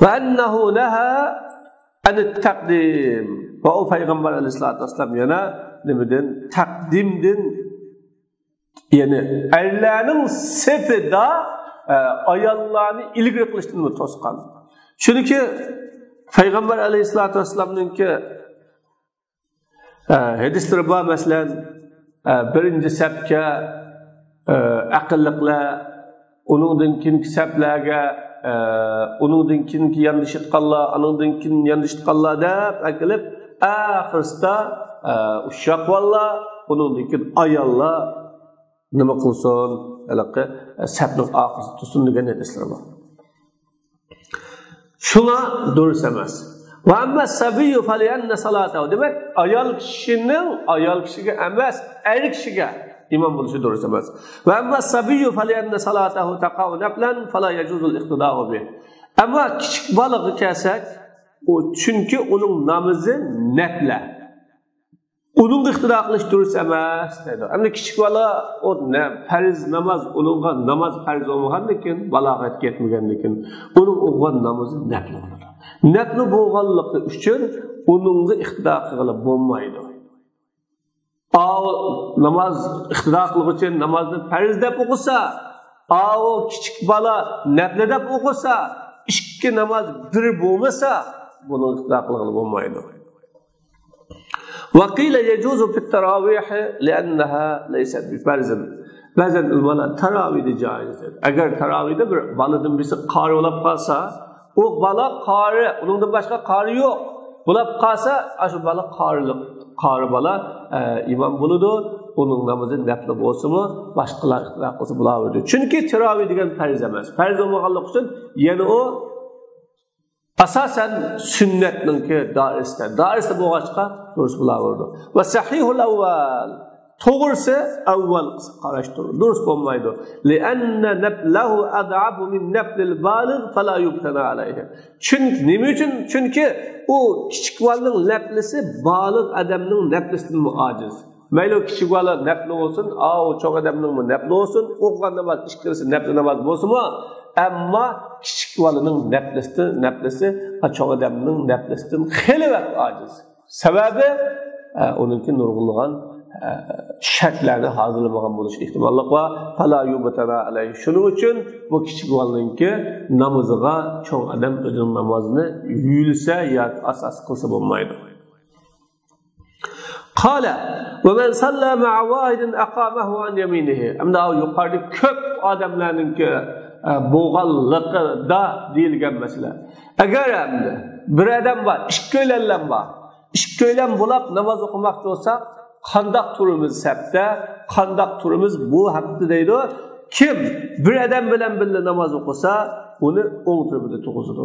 وأنه نهى عن التقديم. ۋە ئۇ پەيغەمبەر ئەلەيھىسسالاتۇ ۋەسسالام يەنە نېمىدىن؟ تەقدىمدىن، يەنى ئەرلەرنىڭ سېپىدا، ئە، ئاياللارنى ئىلگىرى قىلىشتىن توسقان. چۈنكى پەيغەمبەر ئەلەيھىسسالاتۇ ۋەسسالامنىڭكى، ئە، ھەدىسلىرى بار، مەسىلەن، ئە، بىرىنچى سەپكە، ئە، ئەقىللىقلار، ئۇنىڭدىن كېيىنكى سەپلەرگە، ئە، ئۇنىڭدىن كېيىنكى ياندىشىۋاتقانلار، ئانىڭدىن كېيىن ياندىشىۋاتقانلار دەپ ئەكېلىپ، ئاخىرسىدا، ئە، ئۇششاق بالىلار، ئۇنىڭدىن كېيىن ئاياللار نېمە قىلسۇن؟ ھېلىقى، ئە، سەپنىڭ ئاخىرىسىدا تۇرسۇن دېگەن ھەدىسلىرى بار. شۇڭا دۇرۇس ئەمەس. وأما الصبي فلأن صلاته. دېمەك، ئايال كىشىنىڭ، ئايال كىشىگە ئەمەس، ئەر كىشىگە ئىمام بولۇشى دۇرۇس ئەمەس. وأما الصبي فلأن صلاته تقع نفلا فلا يجوز الاقتداء به. ئەمما كىچىك بالىغا كەلسەك، ئۇ، چۈنكى ئۇنىڭ نامىزى نەپلە. ئۇنىڭغا ئىقتىدا قىلىش دۇرۇس ئەمەس دەيدۇ. ئەمدى كىچىك بالا ئۇ نە-، پەرز ناماز، ئۇنىڭغا ناماز پەرز بولمىغاندىكىن، بالاغەتكە يەتمىگەندىكىن، ئۇنىڭ ئوقۇغان نامىزى نەپلى بولىدۇ. نەپلى بولغانلىقى ئۈچۈن ئۇنىڭغا ئىقتىدا قىلغىلى بولمايدۇ. ئاۋۇ ناماز ئىقتىدا قىلغۇچى نامازنى پەرز دەپ ئوقۇسا، ئاۋۇ كىچىك بالا نەپلى دەپ ئوقۇسا، ئىككى ناماز بىر بولمىسا، بۇنىڭغا ئىقتىدا قىلغىلى بولمايدۇ. وقيل يجوز في التراويح لأنها ليست بفرض. بەزەن ئۆلىمالار تاراۋىدا جائىز دەيدۇ. ئەگەر تاراۋىدا بىر بالىدىن بىرسى قارى بولاپ قالسا، ئۇ بالا قارى، ئۇنىڭدىن باشقا قارى يوق بولاپ قالسا، ئاشۇ بالا قارىلىق، قارى بالا، ئە، ئىمام بولىدۇ. ئۇنىڭ نامىزى نەپلى بولسىمۇ، باشقىلار ئىقتىدا قىلسا بولاۋېرىدۇ. چۈنكى تاراۋىھ دېگەن پەرز ئەمەس. پەرز بولمىغانلىقى ئۈچۈن يەنە ئۇ ئاساسەن سۈننەتنىڭكى دائىرىسىدە، دائىرىسىدە بولغاچقا دۇرۇس بولاۋېرىدۇ. والصحيح الأول، توغرىسى ئەۋۋەل قاراشتۇر، دۇرۇس بولمايدۇ. لأن نفله أضعف من نفل البالغ فلا يبتنى عليه. چۈنكى، نېمە ئۈچۈن؟ چۈنكى ئۇ كىچىك بالىنىڭ نەپلىسى بالىغ ئادەمنىڭ نەپلىسىدىنمۇ ئاجىز. مەيلى كىچىك بالا نەپلى بولسۇن، ئاۋۇ چوڭ ئادەمنىڭمۇ نەپلى بولسۇن، ئوقۇغان ناماز ئىككىلىسى نەپلى ناماز بولسىمۇ، ئەمما كىچىك بالىنىڭ نەپلىسى، نەپلىسى چوڭ ئادەمنىڭ نەپلىسىدىن خېلى بەك ئاجىز. سەۋەبى، ئە، ئۇنىڭكى نۇرغۇنلىغان، ئە، شەرتلەرنى ھازىرلىمىغان بولۇش ئېھتىماللىقى بار. فلا يبتنى عليه. شۇنىڭ ئۈچۈن بۇ كىچىك بالىنىڭكى نامىزىغا چوڭ ئادەم ئۆزىنىڭ نامازىنى يۆلىسە ياكى ئاساس قىلسا بولمايدۇ. قال، ومن صلى مع واحد أقامه عن يمينه. ئەمدى ئاۋۇ يۇقىرىدا كۆپ ئادەملەرنىڭكى، ئە، بولغانلىقىدا دېيىلگەن مەسىلە. ئەگەر ئەمدى بىر ئادەم بار، ئىككىيلەن بار. ئىككىيلەن بولاپ ناماز ئوقۇماقچى بولساق، قانداق تۇرىمىز سەپتە؟ قانداق تۇرىمىز بۇ ھەقتە دەيدۇ. كىم بىر ئادەم بىلەن بىللە ناماز ئوقۇسا، ئۇنى ئوڭ تەرىپىدە تۇرغۇزىدۇ.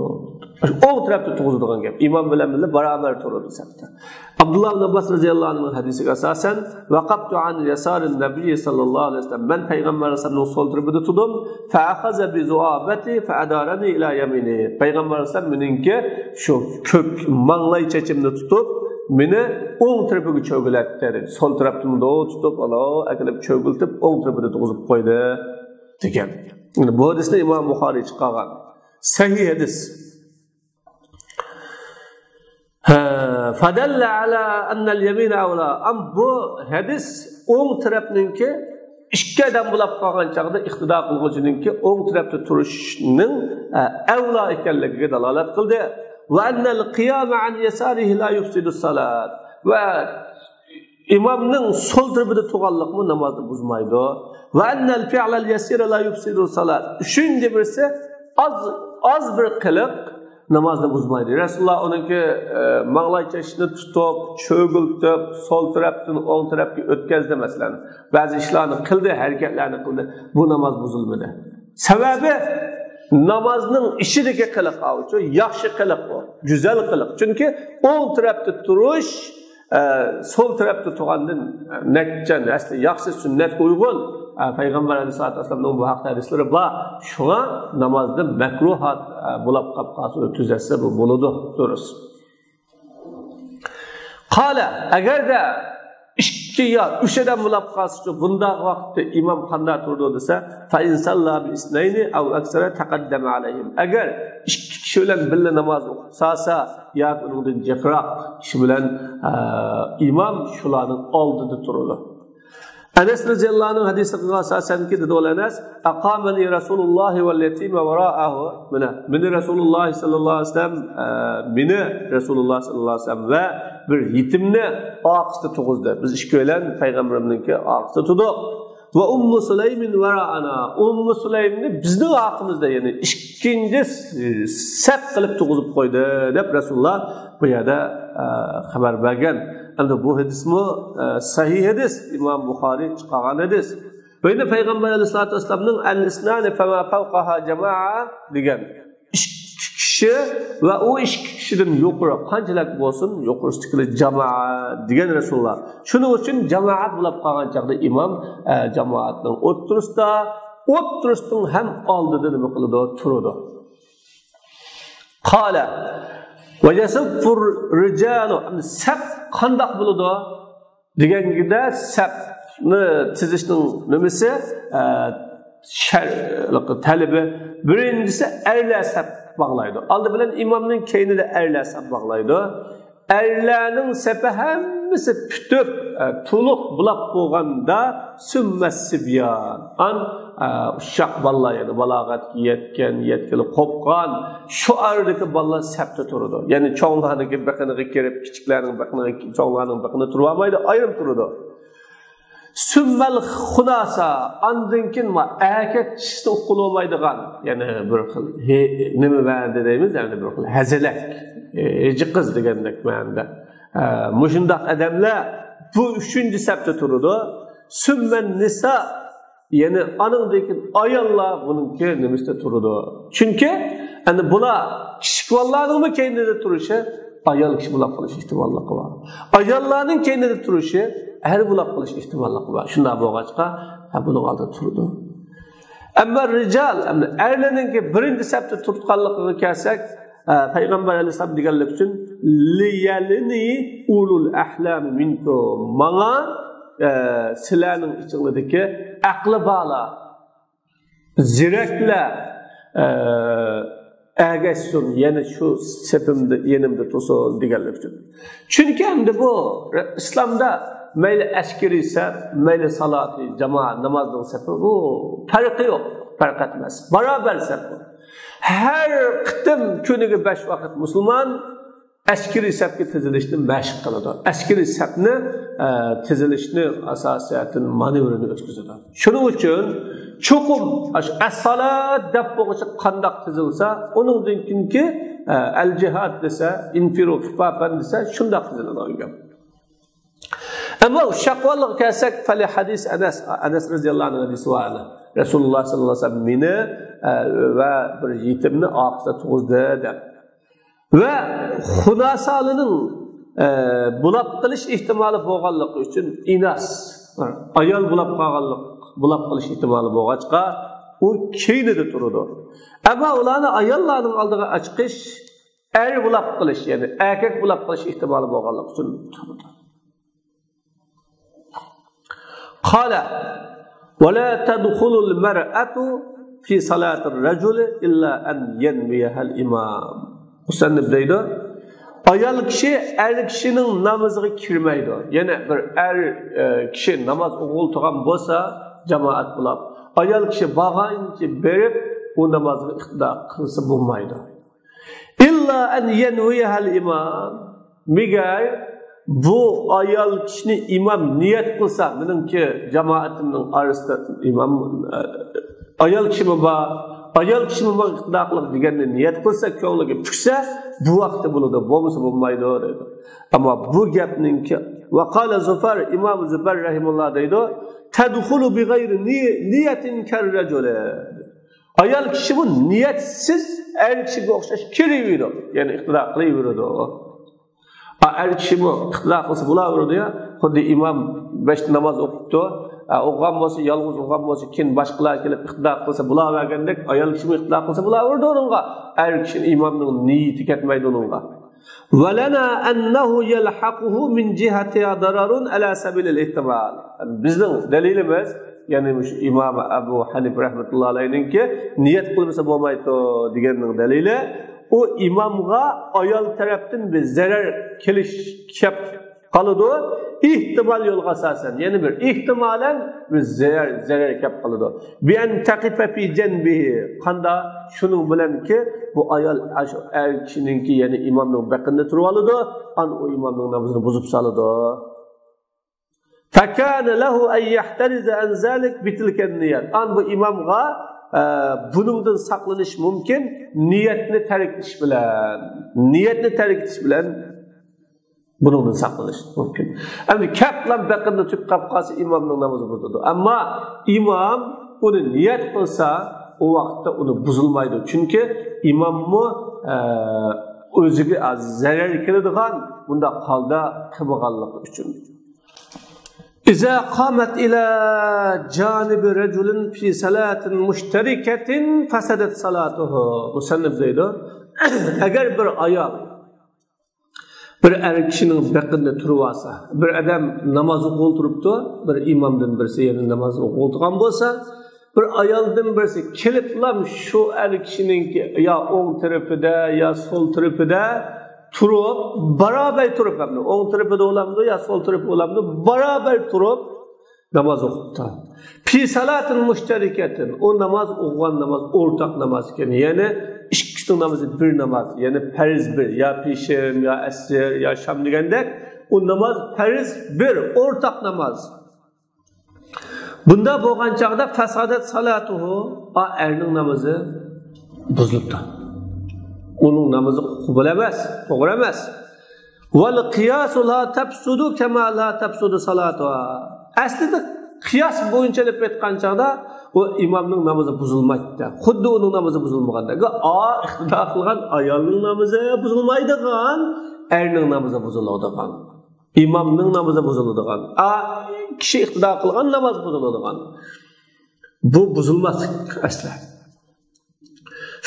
ئوڭ تەرەپتە تۇرغۇزىدىغان گەپ. ئىمام بىلەن بىللە باراۋەر تۇرىدۇ سەپتە. ئابدۇللا ئىبن ئابباس رەزىياللاھۇ ئەنھۇنىڭ ھەدىسىگە ئاساسەن، وقفت عن يسار النبي صلى الله عليه وسلم. مەن پەيغەمبەر ئەلەيھىسسالامنىڭ سول تەرىپىدە تۇردۇم. فأخذ بذؤابتي فأدارني إلى يمينه. پەيغەمبەر ئەلەيھىسسالام مېنىڭكى شۇ كۆك ماڭلاي چېچىمنى تۇتۇپ، مېنى ئوڭ تەرىپىگە چۆگىلەتتى. سول تەرەپتىن مۇنداق تۇتۇپ، ئالاۋ ئەكېلىپ چۆگىلىتىپ، ئوڭ تەرىپىدە تۇرغۇزۇپ قويدى، دېگەن. بۇ ھەدىسنى ئىمام بۇخارىي چىقارغان. سەھىھ ھەدىس. ھە، فدل على أن اليمين أولى. ئەم بۇ ھەدىس ئوڭ تەرەپنىڭكى ئىككى ئادەم بولاپ قالغان چاغدا ئىقتىدا قىلغۇچىنىڭكى ئوڭ تەرەپتە تۇرۇشنىڭ، ئە، ئەۋلا ئىكەنلىكىگە دالالەت قىلدى. وأن القيام عن يساره لا يفسد الصلاة. ۋە ئىمامنىڭ سول تەرىپىدە تۇرغانلىقمۇ نامازنى بۇزمايدۇ. وأن الفعل اليسير لا يفسد الصلاة. ئۈچىنچى بىرسى، ئاز، ئاز بىر قىلىق نامازنى بۇزمايدۇ. رەسۇلۇللا ئۇنىڭكى، ئە، ماڭلاي چېچىنى تۇتۇپ، چۆگۈلتۈپ، سول تەرەپتىن ئوڭ تەرەپكە ئۆتكەزدى، مەسىلەن. بەزى ئىشلارنى قىلدى، ھەرىكەتلەرنى قىلدى. بۇ ناماز بۇزۇلمىدى. سەۋەبى، نامازنىڭ ئىچىدىكى قىلىق ئاۋۇچۇ، ياخشى قىلىق بۇ، گۈزەل قىلىق. چۈنكى ئوڭ تەرەپتە تۇرۇش، ئە، سول تەرەپتە تۇرغاندىن نەچچە ھەسسە ياخشى، سۈننەتكە ئۇيغۇن. ئە، پەيغەمبەر ئەلەيھىسسالاتۇ ۋەسسالامنىڭ بۇ ھەقتە ھەدىسلىرى بار. شۇڭا نامازدا مەكرۇھ، ئە، بولاپ قاپ قالسا، تۈزەتسە بۇ بولىدۇ، دۇرۇس. قال، ئەگەردە ئىككى يا ئۈچ ئادەم بولاپ قالسىچۇ، بۇنداق ۋاقىتتا ئىمام قانداق تۇرىدۇ دېسە، فإن صلى باثنين أو أكثر تقدم عليهم. ئەگەر ئىككى كىشى بىلەن بىللە ناماز ئوقۇپ سالسا ياكى ئۇنىڭدىن جىقراق كىشى بىلەن، ئە، ئىمام شۇلارنىڭ ئالدىدا تۇرىدۇ. ئەنەس رەزىياللاھۇ ئەنھۇنىڭ ھەدىسىگە ئاساسەنكى دېدى ئۇ ئەنەس، أقامني رسول الله واليتيم وراءه. مانا، مېنى رەسۇلۇللاھ سەللەللاھۇ ئەلەيھى ۋەسەللەم، ئە، مېنى رەسۇلۇللاھ سەللەللاھۇ ئەلەيھى ۋەسەللەم ۋە بىر يېتىمنى ئارقىسىدا تۇرغۇزدى. بىز ئىككىيلەن پەيغەمبىرىمنىڭكى ئارقىسىدا تۇردۇق. وأم سليم وراءنا. ئۇممۇ سۇلەيمنى بىزنىڭ ئارقىمىزدا، يەنى ئىككىنچى سەپ قىلىپ تۇرغۇزۇپ قويدى، دەپ رەسۇلۇللاھ بۇ يەردە، ئە، خەۋەر بەرگەن. ئەمدى بۇ ھەدىسمۇ، ئە، سەھىھ ھەدىس، ئىمام بۇخارىي چىقارغان ھەدىس. بۇ يەردە پەيغەمبەر ئەلەيھىسسالاتۇ ۋەسسالامنىڭ، الإثنان فما فوقها جماعة، دېگەن. ئىككى كىشى ۋە ئۇ ئىككى كىشىدىن يۇقىرى قانچىلىك بولسۇن، يۇقىرىسىدىكىلەر جامائەت دېگەن رەسۇلۇللاھ. شۇنىڭ ئۈچۈن جامائەت بولاپ قالغان چاغدا ئىمام، ئە، جامائەتنىڭ ئوتتۇرىسىدا، ئوتتۇرىسىنىڭ ھەم ئالدىدا نېمە قىلىدۇ؟ تۇرىدۇ. قال، ويصف الرجال، سەپ قانداق بولىدۇ؟ دېگەنگىدە سەپنى تىزىشنىڭ نېمىسى، ئە، شەر-، تەلىپى. بىرىنچىسى، ئەرلەر سەپ باغلايدۇ. ئالدى بىلەن ئىمامنىڭ كەينىدە ئەرلەر سەپ باغلايدۇ. ئەرلەرنىڭ سېپى ھەممىسى پۈتۈپ، ئە، تولۇق بولاپ بولغاندا، سۈممەس سىبيان. ئان، ئە، ئۇششاق بالىلار، يەنى بالاغەتكە يەتكەن، يەتكىلى قوپقان، شۇ ئارىدىكى بالىلار سەپتە تۇرىدۇ. يەنى چوڭلارنىڭكى بېقىنىغا كىرىپ، كىچىكلەرنىڭ بېقىنىغا، چوڭلارنىڭ بېقىنىغا تۇرۇۋالمايدۇ، ئايرىم تۇرىدۇ. سۈممەل خۇناسا، ئاندىن كېيىن ما ئەركەك كىشىسى ئۇقۇلۇۋالمايدىغان، يەنى بىر خىل ھې-، نېمە مەنىدە دەيمىز، يەنى بىر خىل ھەزەلەك، ھېجى قىز دېگەندەك مەنىدە. ئە، مۇشۇنداق ئادەملەر بۇ ئۈچىنچى سەپتە تۇرىدۇ. سۈممەن نىسا، يەنى ئانىڭدىن كېيىن ئاياللار بۇنىڭكى نېمىسىدە تۇرىدۇ. چۈنكى ئەنە بۇلار كىچىك بالىلارنىڭمۇ كەينىدە تۇرۇشى ئايال كىشى بولاپ قېلىش ئېھتىماللىقى بار. ئاياللارنىڭ كەينىدە تۇرۇشى ئەر بولاپ قېلىش ئېھتىماللىقى بار. شۇنداق بولغاچقا، ھە، بۇنىڭ ئالدىدا تۇرىدۇ. ئەمما رىجال، ئەمما ئەرلەرنىڭكى بىرىنچى سەپتە تۇرۇتقانلىقىغا كەلسەك، ئە، پەيغەمبەر ئەلەيھىسسالام دېگەنلىك ئۈچۈن، لىيەلىنى ئۇلۇل ئەھلامى مىنكۇم. ماڭا، ئە، سىلەرنىڭ ئىچىڭلاردىكى ئەقلى بارلار، زېرەكلەر، ئە، ئەگەشسۇن، يەنە شۇ سېپىمدە، يېنىمدا تۇرسۇن دېگەنلىك ئۈچۈن. چۈنكى ئەمدى بۇ ئىسلامدا مەيلى ئەسكىرىي سەپ، مەيلى سالاتى جامائەت نامازنىڭ سېپى، بۇ پەرقى يوق، پەرق ئەتمەس. باراۋەر سەپ بۇ. ھەر قېتىم كۈنىگە بەش ۋاقىت مۇسۇلمان ئەسكىرىي سەپكە تىزىلىشنى مەشىق قىلىدۇ. ئەسكىرىي سەپنى، ئە، تىزىلىشنى ئاساسىيەتتىن مانېۋىرىنى ئۆتكۈزىدۇ. شۇنىڭ ئۈچۈن چوقۇم ئاشۇ ئەسسالات دەپ بولغۇچە قانداق تىزىلسا، ئۇنىڭدىن كېيىنكى، ئە، ئەل جىھاد دېسە، ئىنفىرۇ خىپافەن دېسە، شۇنداق تىزىلىدىغان گەپ. ئەمما ئۇششاق بالىلىققا كەلسەك، فەلى ھەدىس ئەنەس، ئەنەس رەزىياللاھۇ ئەنھۇ ھەدىسى بار. رەسۇلۇللاھ سەللەللاھۇ ئەلەيھى ۋەسەللەم مېنى، ئە، ۋە بىر يېتىمنى ئارقىسىدا تۇرغۇزدى دەپ. ۋە خۇناسالىنىڭ، ئە، بولاپ قېلىش ئېھتىمالى بولغانلىقى ئۈچۈن ئىناس، ئايال بولاپ قالغانلىق، بولاپ قېلىش ئېھتىمالى بولغاچقا، ئۇ كەينىدە تۇرىدۇ. ئەمما ئۇلارنى ئاياللارنىڭ ئالدىغا ئاچىقىش، ئەر بولاپ قېلىش، يەنى ئەركەك بولاپ قېلىش ئېھتىمالى بولغانلىقى ئۈچۈن تۇرىدۇ. قال: ولا تدخل المرأة في صلاة الرجل إلا أن ينويها الإمام. مۇسەننىپ دەيدۇ، ئايال كىشى ئەر كىشىنىڭ نامىزىغا كىرمەيدۇ. يەنى بىر ئەر، ئە، كىشى ناماز ئوقۇۋاتىدىغان بولسا، جامائەت بولاپ، ئايال كىشى بارغانچە بېرىپ، ئۇ نامازغا ئىقتىدا قىلسا بولمايدۇ. إلا أن ينويها الإمام. مەگەر بۇ ئايال كىشىنى ئىمام نىيەت قىلسا، مېنىڭكى جامائىتىمنىڭ ئارىسىدا ئىمام، ئە، ئايال كىشىمۇ بار، ئايال كىشىمۇ ماڭا ئىقتىدا قىلىڭ دېگەننى نىيەت قىلسا، كۆڭلىگە پۈكسە، بۇ ۋاقىتتا بولىدۇ، بولمىسا بولمايدۇ دەيدۇ. ئەمما بۇ گەپنىڭكى، وقال زفر، ئىمام زۇفەر رەھىمەھۇللاھ دەيدۇ، تدخل بغير ني-، نية كالرجل. ئايال كىشىمۇ نىيەتسىز ئەر كىشىگە ئوخشاش كىرىۋېرىدۇ. يەنى ئىقتىدا قىلىۋېرىدۇ. ئا، ئەر كىشىمۇ ئىقتىدا قىلسا بولاۋېرىدۇ يا. خۇددى ئىمام بەش ناماز ئوقۇپتۇ. ئا، ئوقۇغان بولسا، يالغۇز ئوقۇغان بولسا، كېيىن باشقىلار كېلىپ ئىقتىدا قىلسا بولاۋەرگەندەك، ئايال كىشىمۇ ئىقتىدا قىلسا بولاۋېرىدۇ ئۇنىڭغا. ئەر كىشىنىڭ، ئىمامنىڭ نىيىتى كەتمەيدۇ ئۇنىڭغا. ولنا أنه يلحقه من جهتها ضرر على سبيل الاحتمال. بىزنىڭ دەلىلىمىز، يەنى مۇشۇ ئىمام ئەبۇ ھەنىفە رەھمەتۇللاھى ئەلەيھنىڭكى نىيەت قىلمىسا بولمايدۇ دېگەننىڭ دەلىلى، ئۇ ئىمامغا ئايال تەرەپتىن بىر زەرەر كېلىش كەپ قالىدۇ. ئېھتىمال يولغا ئاساسەن، يەنى بىر ئېھتىمالەن بىر زەرەر، زەرەر كەپ قالىدۇ. بأن تقف في جنبه. قاندا؟ شۇنىڭ بىلەنكى بۇ ئايال ئاشۇ ئەر كىشىنىڭكى، يەنى ئىمامنىڭ بېقىنىدا تۇرۇۋالىدۇ. ئان ئۇ ئىمامنىڭ نامىزىنى بۇزۇپ سالىدۇ. فكان له أن يحترز عن ذلك بتلك النية. ئان بۇ ئىمامغا، ئە، بۇنىڭدىن ساقلىنىش مۇمكىن، نىيەتنى تەرك ئېتىش بىلەن. نىيەتنى تەرك ئېتىش بىلەن بۇنىڭدىن ساقلىنىش مۇمكىن. ئەمدى كەپلا بېقىنىدا تۇتۇپ قالىپ قالسا، ئىمامنىڭ نامىزى بۇزۇلىدۇ. ئەمما ئىمام ئۇنى نىيەت قىلسا، ئۇ ۋاقىتتا ئۇنى بۇزۇلمايدۇ. چۈنكى ئىماممۇ، ئە، ئۆزىگە زەرەر كېلىدىغان بۇنداق ھالدا قىلمىغانلىقى ئۈچۈن. إذا قامت إلى جانب رجل في صلاة مشتركة فسدت صلاته. مۇسەننىپ دەيدۇ، ئەگەر بىر ئايال بىر ئەر كىشىنىڭ بېقىنىدا تۇرۇۋالسا، بىر ئادەم ناماز ئوقۇغىلى تۇرۇپتۇ، بىر ئىمامدىن بىرسى يەنە ناماز ئوقۇۋاتىدىغان بولسا، بىر ئايالدىن بىرسى كېلىپلا شۇ ئەر كىشىنىڭكى يا ئوڭ تەرىپىدە، يا سول تەرىپىدە تۇرۇپ، بارابەر تۇرۇپ، ئەمدى ئوڭ تەرىپىدە بولامدۇ يا سول تەرىپىدە بولامدۇ، بارابەر تۇرۇپ ناماز ئوقۇپتۇ. في صلاة مشتركة، ئۇ ناماز ئوقۇغان ناماز ئورتاق ناماز ئىكەن. يەنى ئىككىسىنىڭ نامىزى بىر ناماز، يەنى پەرز بىر، يا پېشىن، يا ئەسىر، يا شام دېگەندەك، ئۇ ناماز پەرز بىر، ئورتاق ناماز. بۇنداق بولغان چاغدا فسدت صلاته، ئا، ئەرنىڭ نامىزى بۇزۇلىدۇ. ئۇنىڭ نامىزى قوبۇل ئەمەس، توغرا ئەمەس. والقياس لا تفسد كما لا تفسد صلاتها. ئەسلىدە قىياس بويىچە ئېلىپ ئېيتقان چاغدا ئۇ ئىمامنىڭ نامىزى بۇزۇلمايدۇ. خۇددى ئۇنىڭ نامىزى بۇزۇلمىغاندەك. ئا، ئىقتىدا قىلغان ئايالنىڭ نامىزى بۇزۇلمايدىغان، ئەرنىڭ نامىزى بۇزۇلىدىغان. ئىمامنىڭ نامىزى بۇزۇلىدىغان. ئا، كىشى ئىقتىدا قىلغان ناماز بۇزۇلىدىغان. بۇ بۇزۇلماسلىق ئەسلى.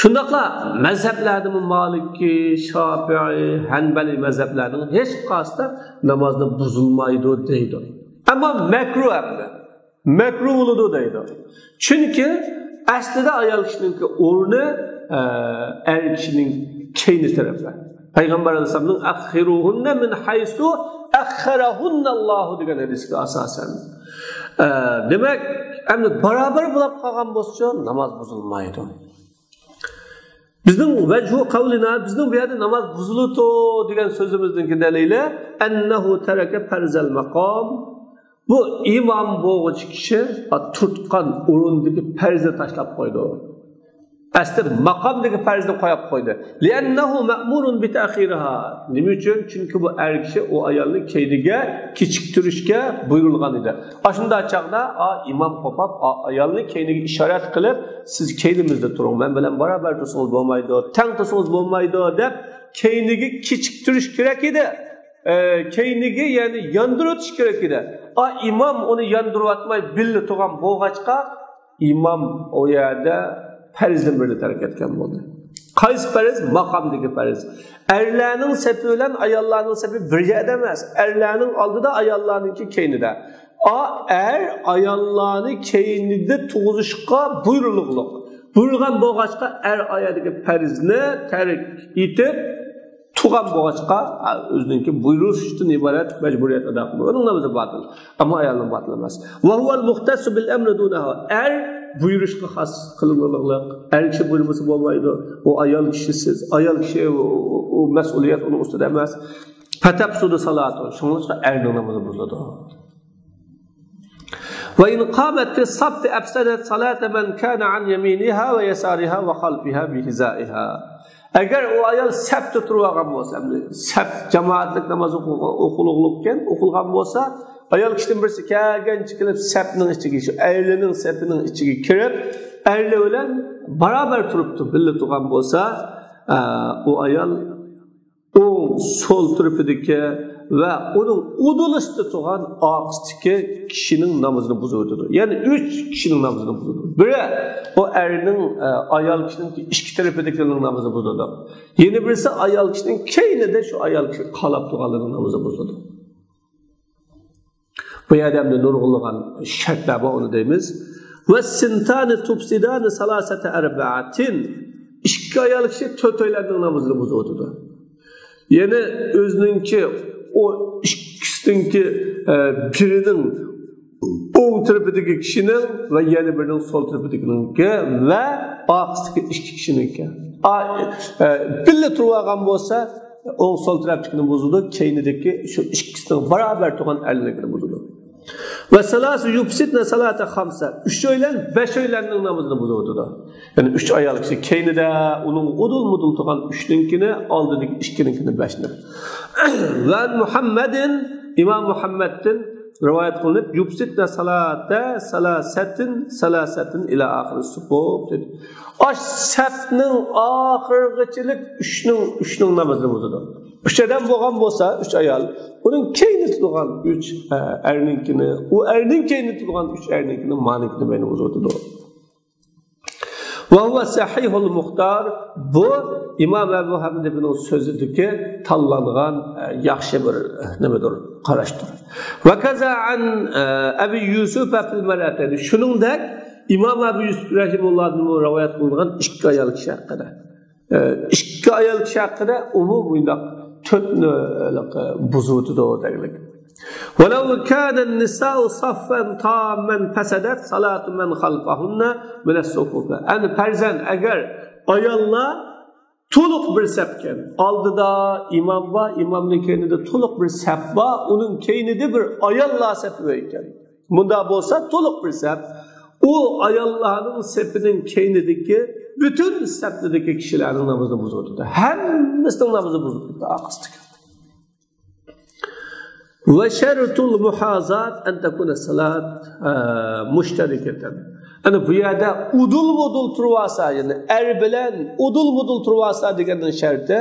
شۇنداقلا مەزھەپلەردىمۇ مالىكىي، شاپىئىي، ھەنبەلىي مەزھەپلەرنىڭ ھېچقايسىسىدا نامازنى بۇزۇلمايدۇ دەيدۇ. ئەمما مەكرۇ ئەمدى. مەكرۇ بولىدۇ دەيدۇ. چۈنكى ئەسلىدە ئايال كىشىنىڭكى ئورنى، ئە، ئەر كىشىنىڭ كەينى تەرەپى. پەيغەمبەر ئەلەيھىسسالامنىڭ «أخروهن من حيث أخرهن الله» دېگەن ھەدىسكە ئاساسەن. ئە، دېمەك، ئەمدى بارابەر بولاپ قالغان بولسىچۇ، ناماز بۇزۇلمايدۇ. بىزنىڭ ۋەجھۇ قەۋلىنا، بىزنىڭ بۇ يەردە ناماز بۇزۇلىدۇ دېگەن سۆزىمىزنىڭكى دەلىلى، «أنه ترك فرض المقام». بۇ ئىمام بولغۇچى كىشى تۇرتقان ئورۇندىكى پەرزنى تاشلاپ قويدى. ئەسلى ماقامدىكى پەرزنى قويۇپ قويدى. «لأنه مأمور بتأخيرها». نېمە ئۈچۈن؟ چۈنكى بۇ ئەر كىشى ئۇ ئايالنى كەينىگە كېچىكتۈرۈشكە بۇيرۇلغان ئىدى. ئاشۇنداق چاغدا، ئا، ئىمام قوپاپ، ئا، ئايالنى كەينىگە ئىشارەت قىلىپ، «سىز كەينىمىزدە تۇرۇڭ، مەن بىلەن باراۋەر تۇرسىڭىز بولمايدۇ، تەڭ تۇرسىڭىز بولمايدۇ» دەپ، كەينىگە كېچىكتۈرۈش كېرەك ئىدى. ئە، كەينىگە، يەنى ياندۇرۇۋېتىش كېرەك ئىدى. ئا، ئىمام ئۇنى ياندۇرۇۋاتماي بىللە تۇرغان بولغاچقا، ئىمام ئۇ يەردە پەرزدىن بىرنى تەرك ئەتكەن بولدى. قايسى پەرز؟ ماقامدىكى پەرز. ئەرلەرنىڭ سەپى بىلەن ئاياللارنىڭ سەپى بىر يەردە ئەمەس. ئەرلەرنىڭ ئالدىدا، ئاياللارنىڭكى كەينىدە. ئا، ئەر ئاياللارنى كەينىدە تۇرغۇزۇشقا بۇيرۇلغۇلۇق. بۇيرۇلغان بولغاچقا، ئەر ئايالدىكى پەرزنى تەرك ئېتىپ، تۇرغان بولغاچقا، ئۆزىنىڭكى بۇيرۇشتىن ئىبارەت مەجبۇرىيەت ئادا قىلىدۇ. ئۇنىڭ نامىزى باتىل. ئەمما ئايالنىڭ باتىل ئەمەس. وهو المختص بالأمر دونها. ئەر بۇيرۇشقا خاس قىلىنغانلىق. ئەر كىشى بۇيرۇمىسا بولمايدۇ. ئۇ ئايال كىشىسىز. ئايال كىشى، ئۇ، ئۇ، ئۇ مەسئۇلىيەت ئۇنىڭ ئۈستىدە ئەمەس. فتفسد صلاته. شۇڭلاشقا ئەرنىڭ نامىزى بۇزۇلىدۇ. وإن قامت في الصف أفسدت صلاة من كان عن يمينها ويسارها وخلفها بحذائها. ئەگەر ئۇ ئايال سەپتە تۇرۇۋالغان بولسا، ئەمدى سەپ جامائەتلىك ناماز ئوقۇ-، ئوقۇلغۇلۇق ئىكەن، ئوقۇلغان بولسا، ئايال كىشىدىن بىرسى كەلگەنچە كېلىپ سەپنىڭ ئىچىگە، شۇ ئەرلىنىڭ سەپىنىڭ ئىچىگە كىرىپ، ئەرلى بىلەن باراۋەر تۇرۇپتۇ، بىللە تۇرغان بولسا، ئە، ئۇ ئايال ئوڭ سول تەرىپىدىكى ۋە ئۇنىڭ ئۇدۇلىسىدا تۇرغان ئارقىسىدىكى كىشىنىڭ نامىزىنى بۇزۇۋېتىدۇ. يەنى ئۈچ كىشىنىڭ نامىزىنى بۇزىدۇ. بىرى، ئۇ ئەرنىڭ، ئە، ئايال كىشىنىڭ ئىككى تەرىپىدىكىلەرنىڭ نامىزىنى بۇزىدۇ. يەنە بىرسى ئايال كىشىنىڭ كەينىدە شۇ ئايال كىشى قالاپ تۇرغانلىرىنىڭ نامىزى بۇزۇلىدۇ. بۇ يەردە ئەمدى نۇرغۇنلىغان شەرتلەر بار، ئۇنى دەيمىز. والثنتان تفسدان ثلاثة أرباع. ئىككى ئايال كىشى تۆتەيلەننىڭ نامىزىنى بۇزۇۋېتىدۇ. يەنى ئۆزىنىڭكى ئۇ ئىككىسىنىڭكى، ئە، بىرىنىڭ ئوڭ تەرىپىدىكى كىشىنىڭ ۋە يەنە بىرىنىڭ سول تەرىپىدىكىنىڭكى ۋە ئارقىسىدىكى ئىككى كىشىنىڭكى. ئا-، ئە، بىللە تۇرۇۋالغان بولسا، ئوڭ سول تەرەپتىكىنى بۇزىدۇ، كەينىدىكى شۇ ئىككىسىنىڭ باراۋەر تۇرغان ئەرلىرىنىڭكىنى بۇزىدۇ. والثلاث يفسدن صلاة خمس. ئۈچەيلەن بەشەيلەننىڭ نامىزىنى بۇزۇۋېتىدۇ. يەنى ئۈچ ئايال كىشى كەينىدە، ئۇنىڭ ئۇدۇل-مۇدۇل تۇرغان ئۈچنىڭكىنى، ئالدىدىكى ئىككىنىڭكىنى بەشنى. وعن محمد، ئىمام مۇھەممەدتىن رىۋايەت قىلىنىپ، يفسدن صلاة ثلاثة ثلاثة إلى آخر الصفوف دېدى. ئاش سەپنىڭ ئاخىرغىچىلىك ئۈچنىڭ، ئۈچنىڭ نامىزىنى بۇزىدۇ. ئۈچ ئادەم بولغان بولسا، ئۈچ ئايال، ئۇنىڭ كەينىدە تۇرغان ئۈچ، ئە، ئەرنىڭكىنى، ئۇ ئەرنىڭ كەينىدە تۇرغان ئۈچ ئەرنىڭكىنى، مانىڭكىنى بەينى بۇزۇۋېتىدۇ. وهو الصحيح المختار، بۇ ئىمام ئەبۇ ھەنىفىنىڭ سۆزىدىكى تاللانغان، ئە، ياخشى بىر، ئە، نېمىدۇر، قاراشتۇر. وكذا عن، ئە، أبي يوسف في المرأتين. شۇنىڭدەك ئىمام ئەبۇ يۈسۈپ رەھىمۇللاھتىنمۇ رىۋايەت قىلىنغان ئىككى ئايال كىشى ھەققىدە. ئە، ئىككى ئايال كىشى ھەققىدە ئۇمۇ مۇنداق تۆتنى بۇزۇۋېتىدۇ دەگلىك. ولو كان النساء صفا تاما فسدت صلاة من خلفهن من الصفوف. ئەنە پەرزەن، ئەگەر ئاياللار تولۇق بىر سەپكەن، ئالدىدا ئىمام بار، ئىمامنىڭ كەينىدە تولۇق بىر سەپ بار، ئۇنىڭ كەينىدە بىر ئاياللار سەپى بار ئىكەن. مۇنداق بولسا تولۇق بىر سەپ، ئۇ ئاياللارنىڭ سېپىنىڭ كەينىدىكى پۈتۈن سەپلىدىكى كىشىلەرنىڭ نامىزىنى بۇزۇۋېتىدۇ. ھەممىسىنىڭ نامىزى بۇزۇلۇپ كېتىدۇ ئارقىسىدىكى. وشرط المحاذاة أن تكون الصلاة، ئە، مشتركة. ئەنە بۇ يەردە ئۇدۇل-مۇدۇل تۇرۇۋالسا، يەنى ئەر بىلەن ئۇدۇل-مۇدۇل تۇرۇۋالسا دېگەننىڭ شەرتى،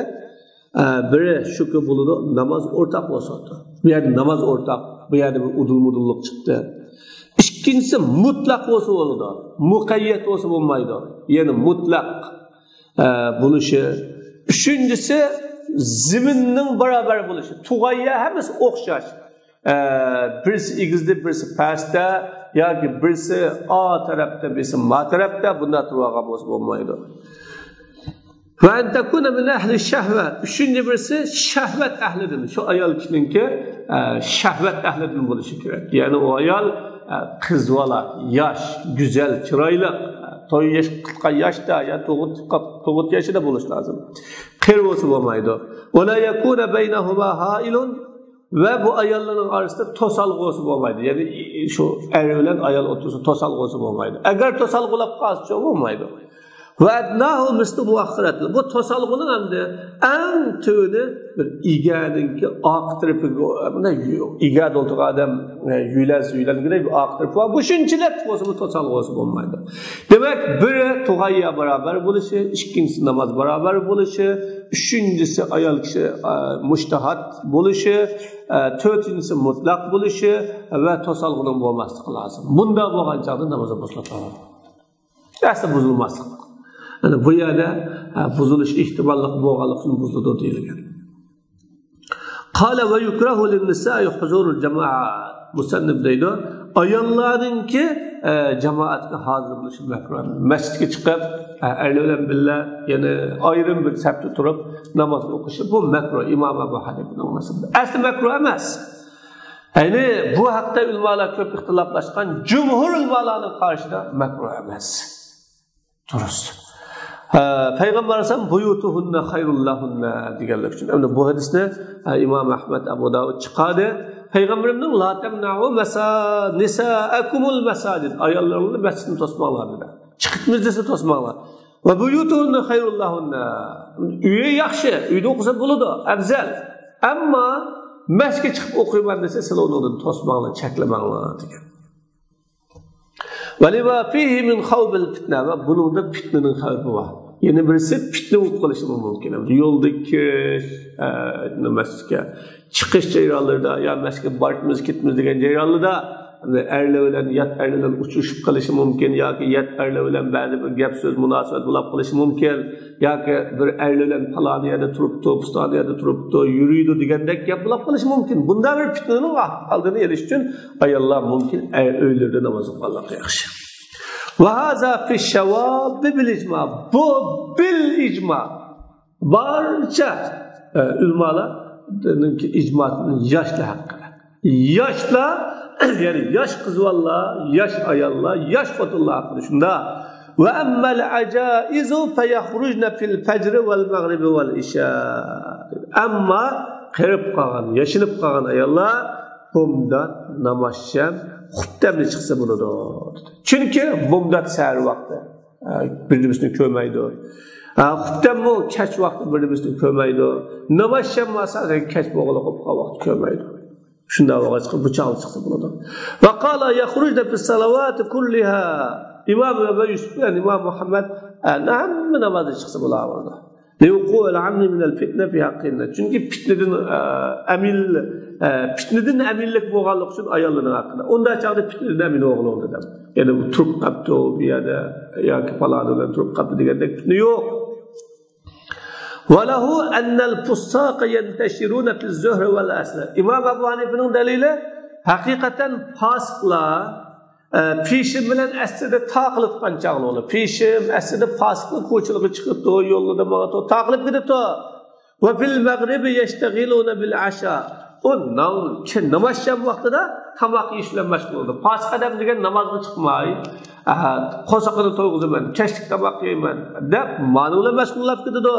ئە، بىرى شۇكى بولىدۇ، ناماز ئورتاق بولسۇن. بۇ يەردە ناماز ئورتاق، بۇ يەردە بىر ئۇدۇل-مۇدۇللۇق چىقتى. ئىككىنچىسى مۇتلەق بولسا بولىدۇ، مۇقەييەت بولسا بولمايدۇ. يەنى مۇتلەق، ئە، بولۇشى. ئۈچىنچىسى زېمىننىڭ باراۋەر بولۇشى. تۇغان يەر ھەممىسى ئوخشاش. ئە، بىرسى ئېگىزدە، بىرسى پەستە ياكى بىرسى ئا تەرەپتە، بىرسى ما تەرەپتە، بۇنداق تۇرۇۋالغان بولسا بولمايدۇ. وأن تكون من أهل الشهوة. ئۈچىنچى بىرسى شەھۋەت ئەھلىدىن. شۇ ئايال كىشىنىڭكى، ئە، شەھۋەت ئەھلىدىن بولۇشى كېرەك. يەنى ئۇ ئايال، ئە، قىز بالا، ياش، گۈزەل، چىرايلىق، ئە، توي ياش-، قىلغان ياشتا يا تۇغۇت، تۇغۇت ياشىدا بولۇشى لازىم. قېرى بولسا بولمايدۇ. ولا يكون بينهما حائل. ۋە بۇ ئاياللارنىڭ ئارىسىدا توسالغۇ بولسا بولمايدۇ. يەنى شۇ ئەر بىلەن ئايال ئوتتۇرىسىدا توسالغۇ بولسا بولمايدۇ. ئەگەر توسالغۇ بولۇپ قالسىچۇ بولمايدۇ. وأدناه مثل مؤخرة. بۇ توسالغۇنىڭ ئەمدى ئەڭ تۆۋىنى بىر ئىگەنىڭكى ئارقا تەرىپىگە، مانا ئىگەدە ئولتۇرغان ئادەم، ئە، يۆلەنسە يۆلەنگۈدەك بىر ئارقا تەرىپى بار. بۇ شۇنچىلىك بولسا بۇ توسالغۇ بولسا بولمايدۇ. دېمەك، بىرى تۇغان يەر باراۋەر بولۇشى، ئىككىنچىسى ناماز باراۋەر بولۇشى، ئۈچىنچىسى ئايال كىشى، ئە، مۇجتەھىد بولۇشى، ئە، تۆتىنچىسى مۇتلەق بولۇشى ۋە توسالغۇنىڭ بولماسلىقى لازىم. بۇنداق بولغان چاغدا نامازى بۇزۇلىدۇ. ئەسلى بۇزۇلماسلىق. يەنى بۇ يەردە، ئە، بۇزۇلۇش ئېھتىماللىقى بولغانلىقى ئۈچۈن بۇزۇلىدۇ دېيىلگەن. قال ويكره للنساء حضور الجماعة. مۇسەننىپ دەيدۇ، ئاياللارنىڭكى، ئە، جامائەتكە ھازىر بولۇشى مەكرۇھ. مەسچىتكە چىقىپ، ئە، ئەرلەر بىلەن بىللە، يەنى ئايرىم بىر سەپتە تۇرۇپ ناماز ئوقۇشى، بۇ مەكرۇھ. ئىمام ئەبۇ ھەنىفىنىڭ مەزھىپىدە. ئەسلى مەكرۇھ ئەمەس. يەنى بۇ ھەقتە ئۆلىمالار كۆپ ئىختىلاپلاشقان، جۇمھۇر ئۆلىمالارنىڭ قارىشىدا مەكرۇھ ئەمەس. دۇرۇس. ھە، پەيغەمبەر ئەلەيھىسسالام بۇيۇتۇھۇننە خەيرۇل لەھۇننە دېگەنلىك ئۈچۈن. ئەمدى بۇ ھەدىسنى، ھە، ئىمام ئەھمەد، ئەبۇ داۋۇد چىقاردى. پەيغەمبىرىمنىڭ لا تەمنەئۇ مەسا-، نىسائەكۇمۇل مەساجىد. ئاياللىرىڭلارنى مەسچىتتىن توسماڭلار دېدى. چىقىپ مەسچىتتىن توسماڭلار. ۋە بۇيۇتۇھۇننە خەيرۇل لەھۇننە. ئۆيى ياخشى، ئۆيدە ئوقۇسا بولىدۇ، ئەۋزەل. ئەمما مەسچىتكە چىقىپ ئوقۇيمەن دېسە، سىلەر ئۇنىڭدىن توسماڭلار، چەكلىمەڭلار دېگەن. ولما فيه من خوف الفتنة، ۋە بۇنىڭدا پىتنىنىڭ خەۋپى بار. يەنە بىرسى پىتنە بولۇپ قېلىشىمۇ مۇمكىن. يولدا كىرىش، ئە، مەسچىتكە چىقىش جەريانلىرىدا يا مەسچىتكە بارىمىز، كېتىمىز دېگەن جەريانلىرىدا ئەرلەر بىلەن، يات ئەرلەر بىلەن ئۇچرىشىپ قېلىشى مۇمكىن ياكى يات ئەرلەر بىلەن بەزى بىر گەپ سۆز مۇناسىۋەت بولۇپ قېلىشى مۇمكىن. ياكى بىر ئەرلەر بىلەن پالان يەردە تۇرۇپتۇ، پۇستان يەردە تۇرۇپتۇ، يۈرىدۇ دېگەندەك گەپ بولۇپ قېلىشى مۇمكىن. بۇنداق بىر پىتنىنىڭ ئالدىنى ئېلىش ئۈچۈن ئاياللار مۇمكىن ئۆيلىرىدە ناماز ئوقۇغانلىقى ياخشى. وهذا في الشواذ بالإجماع. بۇ بىل ئىجما. بارچە، ئە، ئۆلىمالارنىڭكى ئىجماسىدىن ياشلار ھەققىدە. ياشلار، يەنى ياش قىز بالىلار، ياش ئاياللار، ياش خوتۇنلار ھەققىدە شۇنداق. وأما العجائز فيخرجن في الفجر والمغرب والعشاء. ئەمما قېرىپ قالغان، ياشىنىپ قالغان ئاياللار بومدات، نامازشەم، خۇپتەمدە چىقسا بولىدۇ. چۈنكى بومدات سەھەر ۋاقتى. ئە، بىر نېمىسىنى كۆرمەيدۇ. ئە، خۇپتەممۇ كەچ ۋاقتى بىر نېمىسىنى كۆرمەيدۇ. نامازشەممۇ ئاساسەن كەچ بولغىلى قوپقان ۋاقىت كۆرمەيدۇ. شۇنداق بولغاچقا بۇ چاغدا چىقسا بولىدۇ. وقال يخرجن في الصلوات كلها. ئىمام ئەبۇ يۈسۈپ بىلەن ئىمام مۇھەممەد، ئە، ھەممە نامازدا چىقسا بولاۋېرىدۇ. لوقوع الأمن من الفتنة في حقهن. چۈنكى پىتنىدىن، ئە، ئەمىن، ئە، پىتنىدىن ئەمىنلىك بولغانلىقى ئۈچۈن ئاياللىرىنىڭ ھەققىدە. ئۇنداق چاغدا پىتنىدىن ئەمىن بولغىلى دېدى. يەنى بۇ تۇرۇپ قاپتۇ بۇ يەردە ياكى پالانى بىلەن تۇرۇپ قاپتۇ دېگەندەك پىتنە يوق. وله أن الفساق ينتشرون في الظهر والعصر. ئىمام ئەبۇ ھەنىفىنىڭ دەلىلى، ھەقىقەتەن پاسىقلار، ئە، پېشىم بىلەن ئەسىردە تاقىلىدىغان چاغلار بولىدۇ. پېشىم، ئەسىردە پاسىقلار كوچىلارغا چىقىدۇ، يوللىرىدا ماڭىدۇ، تاقىلىپ كېتىدۇ. وفي المغرب يشتغلون بالعشاء. ئۇ نام-، كە-، نامازشام ۋاقتىدا تاماق يېيىش بىلەن مەشغۇل بولىدۇ. پاسىق ئادەم دېگەن نامازغا چىقماي، ئە، قورسىقىنى تويغۇزىمەن، كەچلىك تاماق يەيمەن دەپ، مانا بىلەن مەشغۇللاپ كېتىدۇ.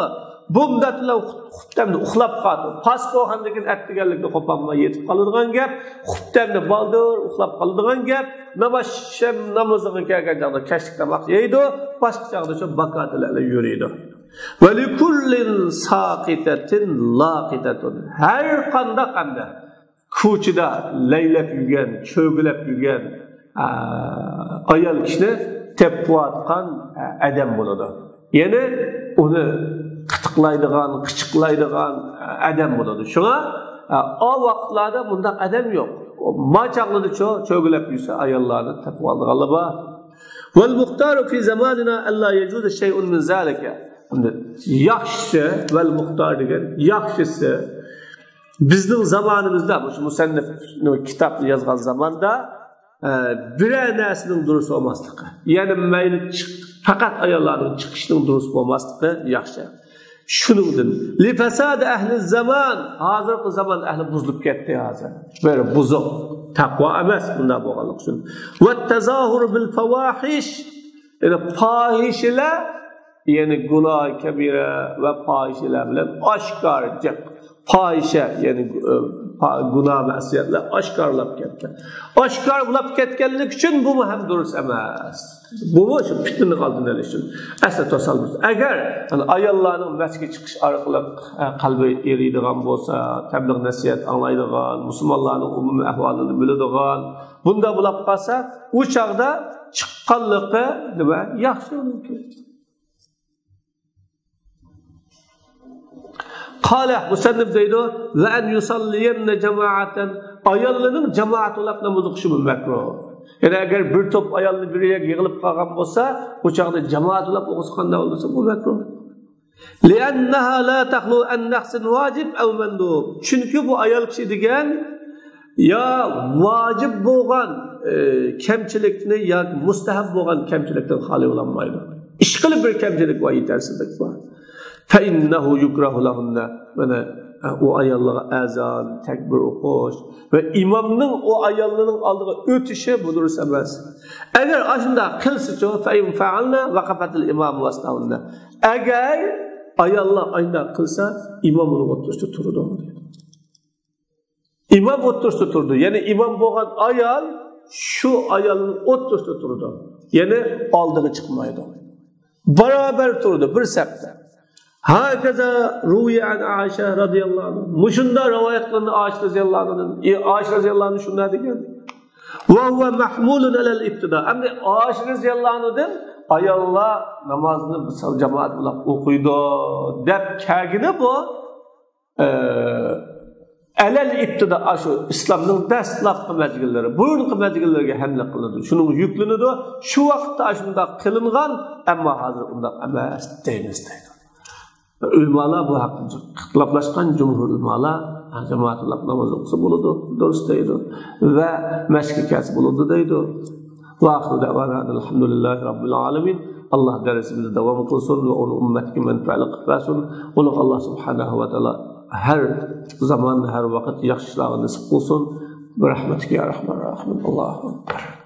بۇ مۇددەت بىلەن خۇپ-، خۇپتەمدە ئۇخلاپ قالىدۇ. پاسىق بولغاندىن كېيىن ئەتىگەنلىكتە قوپالماي يېتىپ قالىدىغان گەپ، خۇپتەمدە بالدۇر ئۇخلاپ قالىدىغان گەپ، ناماز، شەم نامىزىغا كەلگەن چاغدا كەچلىك تاماق يەيدۇ، باشقا چاغدا شۇ باكاتىلەر بىلەن يۈرىدۇ. ولكل ساقطة لاقطة. ھەر قانداق ئەمدى كوچىدا لەيلەپ يۈرگەن، چۆگىلەپ يۈرگەن، ئا، ئايال كىشىنى تېپىۋاتقان، ئا، ئادەم بولىدۇ. يەنى ئۇنى قىتىقلايدىغان، قىچىقلايدىغان، ئا، ئادەم بولىدۇ. شۇڭا، ئا، ئا ۋاقىتلاردا بۇنداق ئادەم يوق. ما چاغلىرىچۇ چۆگىلەپ يۈرسە، ئاياللارنى تېپىۋالىدىغانلار بار. والمختار في زماننا ألا يجوز شيء من ذلك. ئەمدى ياخشىسى، ۋەل مۇختار دېگەن ياخشىسى، بىزنىڭ زامانىمىزدا، مۇشۇ مۇسەننىپ كىتابنى يازغان زاماندا، ئە، بىرەر نەرسىنىڭ دۇرۇس بولماسلىقى. يەنى مەيلى چىق-، پەقەت ئاياللارنىڭ چىقىشىنىڭ دۇرۇس بولماسلىقى ياخشى. شۇنىڭدىن، لفساد أهل الزمان، ھازىرقى زامان ئەھلى بۇزۇلۇپ كەتتى ھازىر. بىر بۇزۇق، تەقۋا ئەمەس بۇنداق بولغانلىقى ئۈچۈن. والتظاهر بالفواحش، يەنى پاھىشىلەر، يەنى گۇناھ كەبىرە ۋە پاھىشىلەر بىلەن ئاشكارا جىق. پاھىشە، يەنى، ئە، پا-، گۇناھ مەسىيەتلەر ئاشكارىلاپ كەتتى. ئاشكارىلاپ كەتكەنلىكى ئۈچۈن بۇمۇ ھەم دۇرۇس ئەمەس. بۇمۇ شۇ پىتنىنىڭ ئالدىنى ئېلىش ئۈچۈن. ئەسلى توسالمىسۇن. ئەگەر، يەنى ئاياللارنىڭ مەسچىتكە چىقىش ئارقىلىق، ئە، قەلبى ئېرىيدىغان بولسا، تەبلىغ نەسىھەت ئاڭلايدىغان، مۇسۇلمانلارنىڭ ئومۇمىي ئەھۋالىنى بىلىدىغان، بۇنداق بولۇپ قالسا، ئۇ چاغدا چىققانلىقى نېمە؟ ياخشى مۇمكىن. قال، مۇسەننىپ دەيدۇ، وأن يصلين جماعة، ئاياللىرىنىڭ جامائەت بولۇپ ناماز ئوقۇشىمۇ مەكرۇھ. يەنى ئەگەر بىر توپ ئايالنى بىر يەرگە يىغىلىپ قالغان بولسا، ئۇ چاغدا جامائەت بولۇپ ئوقۇسا قانداق بولسا، بۇ مەكرۇھ. لأنها لا تخلو عن نقص واجب أو مندوب. چۈنكى بۇ ئايال كىشى دېگەن يا ۋاجىپ بولغان، ئى، كەمچىلىكنى ياكى مۇستەھەب بولغان كەمچىلىكتىن خالىي بولالمايدۇ. ئىشقىلىپ بىر كەمچىلىك ۋە يېتەرسىزلىك بار. فإنه يكره لهن. مانا، ئۇ ئاياللارغا ئەزان، تەكبىر ئوقۇش ۋە ئىمامنىڭ ئۇ ئاياللارنىڭ ئالدىغا ئۆتۈشى بۇ دۇرۇس ئەمەس. ئەگەر ئاشۇنداق قىلسىچۇ، فإن فعلن وقفت الإمام وسطهن. ئەگەر ئاياللار ئاشۇنداق قىلسا، ئىمام ئۇنىڭ ئوتتۇرىسىدا تۇرىدۇ. ئىمام ئوتتۇرىسىدا تۇرىدۇ. يەنى ئىمام بولغان ئايال شۇ ئايالنىڭ ئوتتۇرىسىدا تۇرىدۇ. يەنى ئالدىغا چىقمايدۇ. بارابەر تۇرىدۇ، بىر سەپتە. هكذا روي عن عائشة رضي الله عنها. مۇشۇنداق رىۋايەت قىلىندى ئائىشە رەزىياللاھۇ ئەنھادىن. ئى، ئائىشە رەزىياللاھۇ ئەنھا شۇنداق دېگەن. وهو محمول على الابتداء. ئەمدى ئائىشە رەزىياللاھۇ ئەنھادىن ئاياللار نامازنى جامائەت بىلەن ئوقۇيدۇ دەپ كەلگىنى بۇ، ئە، ئەلەل ئىپتىدا، ئاشۇ ئىسلامنىڭ دەسلەپكى مەزگىللىرى، بۇرۇنقى مەزگىللەرگە ھەملە قىلىنىدۇ. شۇنىڭغا يۈكلىنىدۇ. شۇ ۋاقىتتا ئاشۇنداق قىلىنغان، ئەمما ھازىر ئۇنداق ئەمەس دەيمىز دەيدۇ. ئۆلىمالار بۇ ھەقتە ئىختىلاپلاشقان. جۇمھۇر ئۆلىمالار جامائەت بىلەن ناماز ئوقۇسا بولىدۇ، دۇرۇس دەيدۇ. ۋە مەسچىتكە كەلسە بولىدۇ دەيدۇ. وآخر دعوانا أن الحمد لله رب العالمين. ئاللا دەرسىمىزنى داۋام قىلسۇن ۋە ئۇنى ئۈممەتكە مەنپەئەتلىك قىلىپ بەرسۇن. ئۇنىڭغا ئاللا سۇبھانەھۇ ۋە تائالا ھەر زامان، ھەر ۋاقىت ياخشى ئىشلارغا نېسىپ قىلسۇن. برحمتك يا أرحم الراحمين. الله أكبر.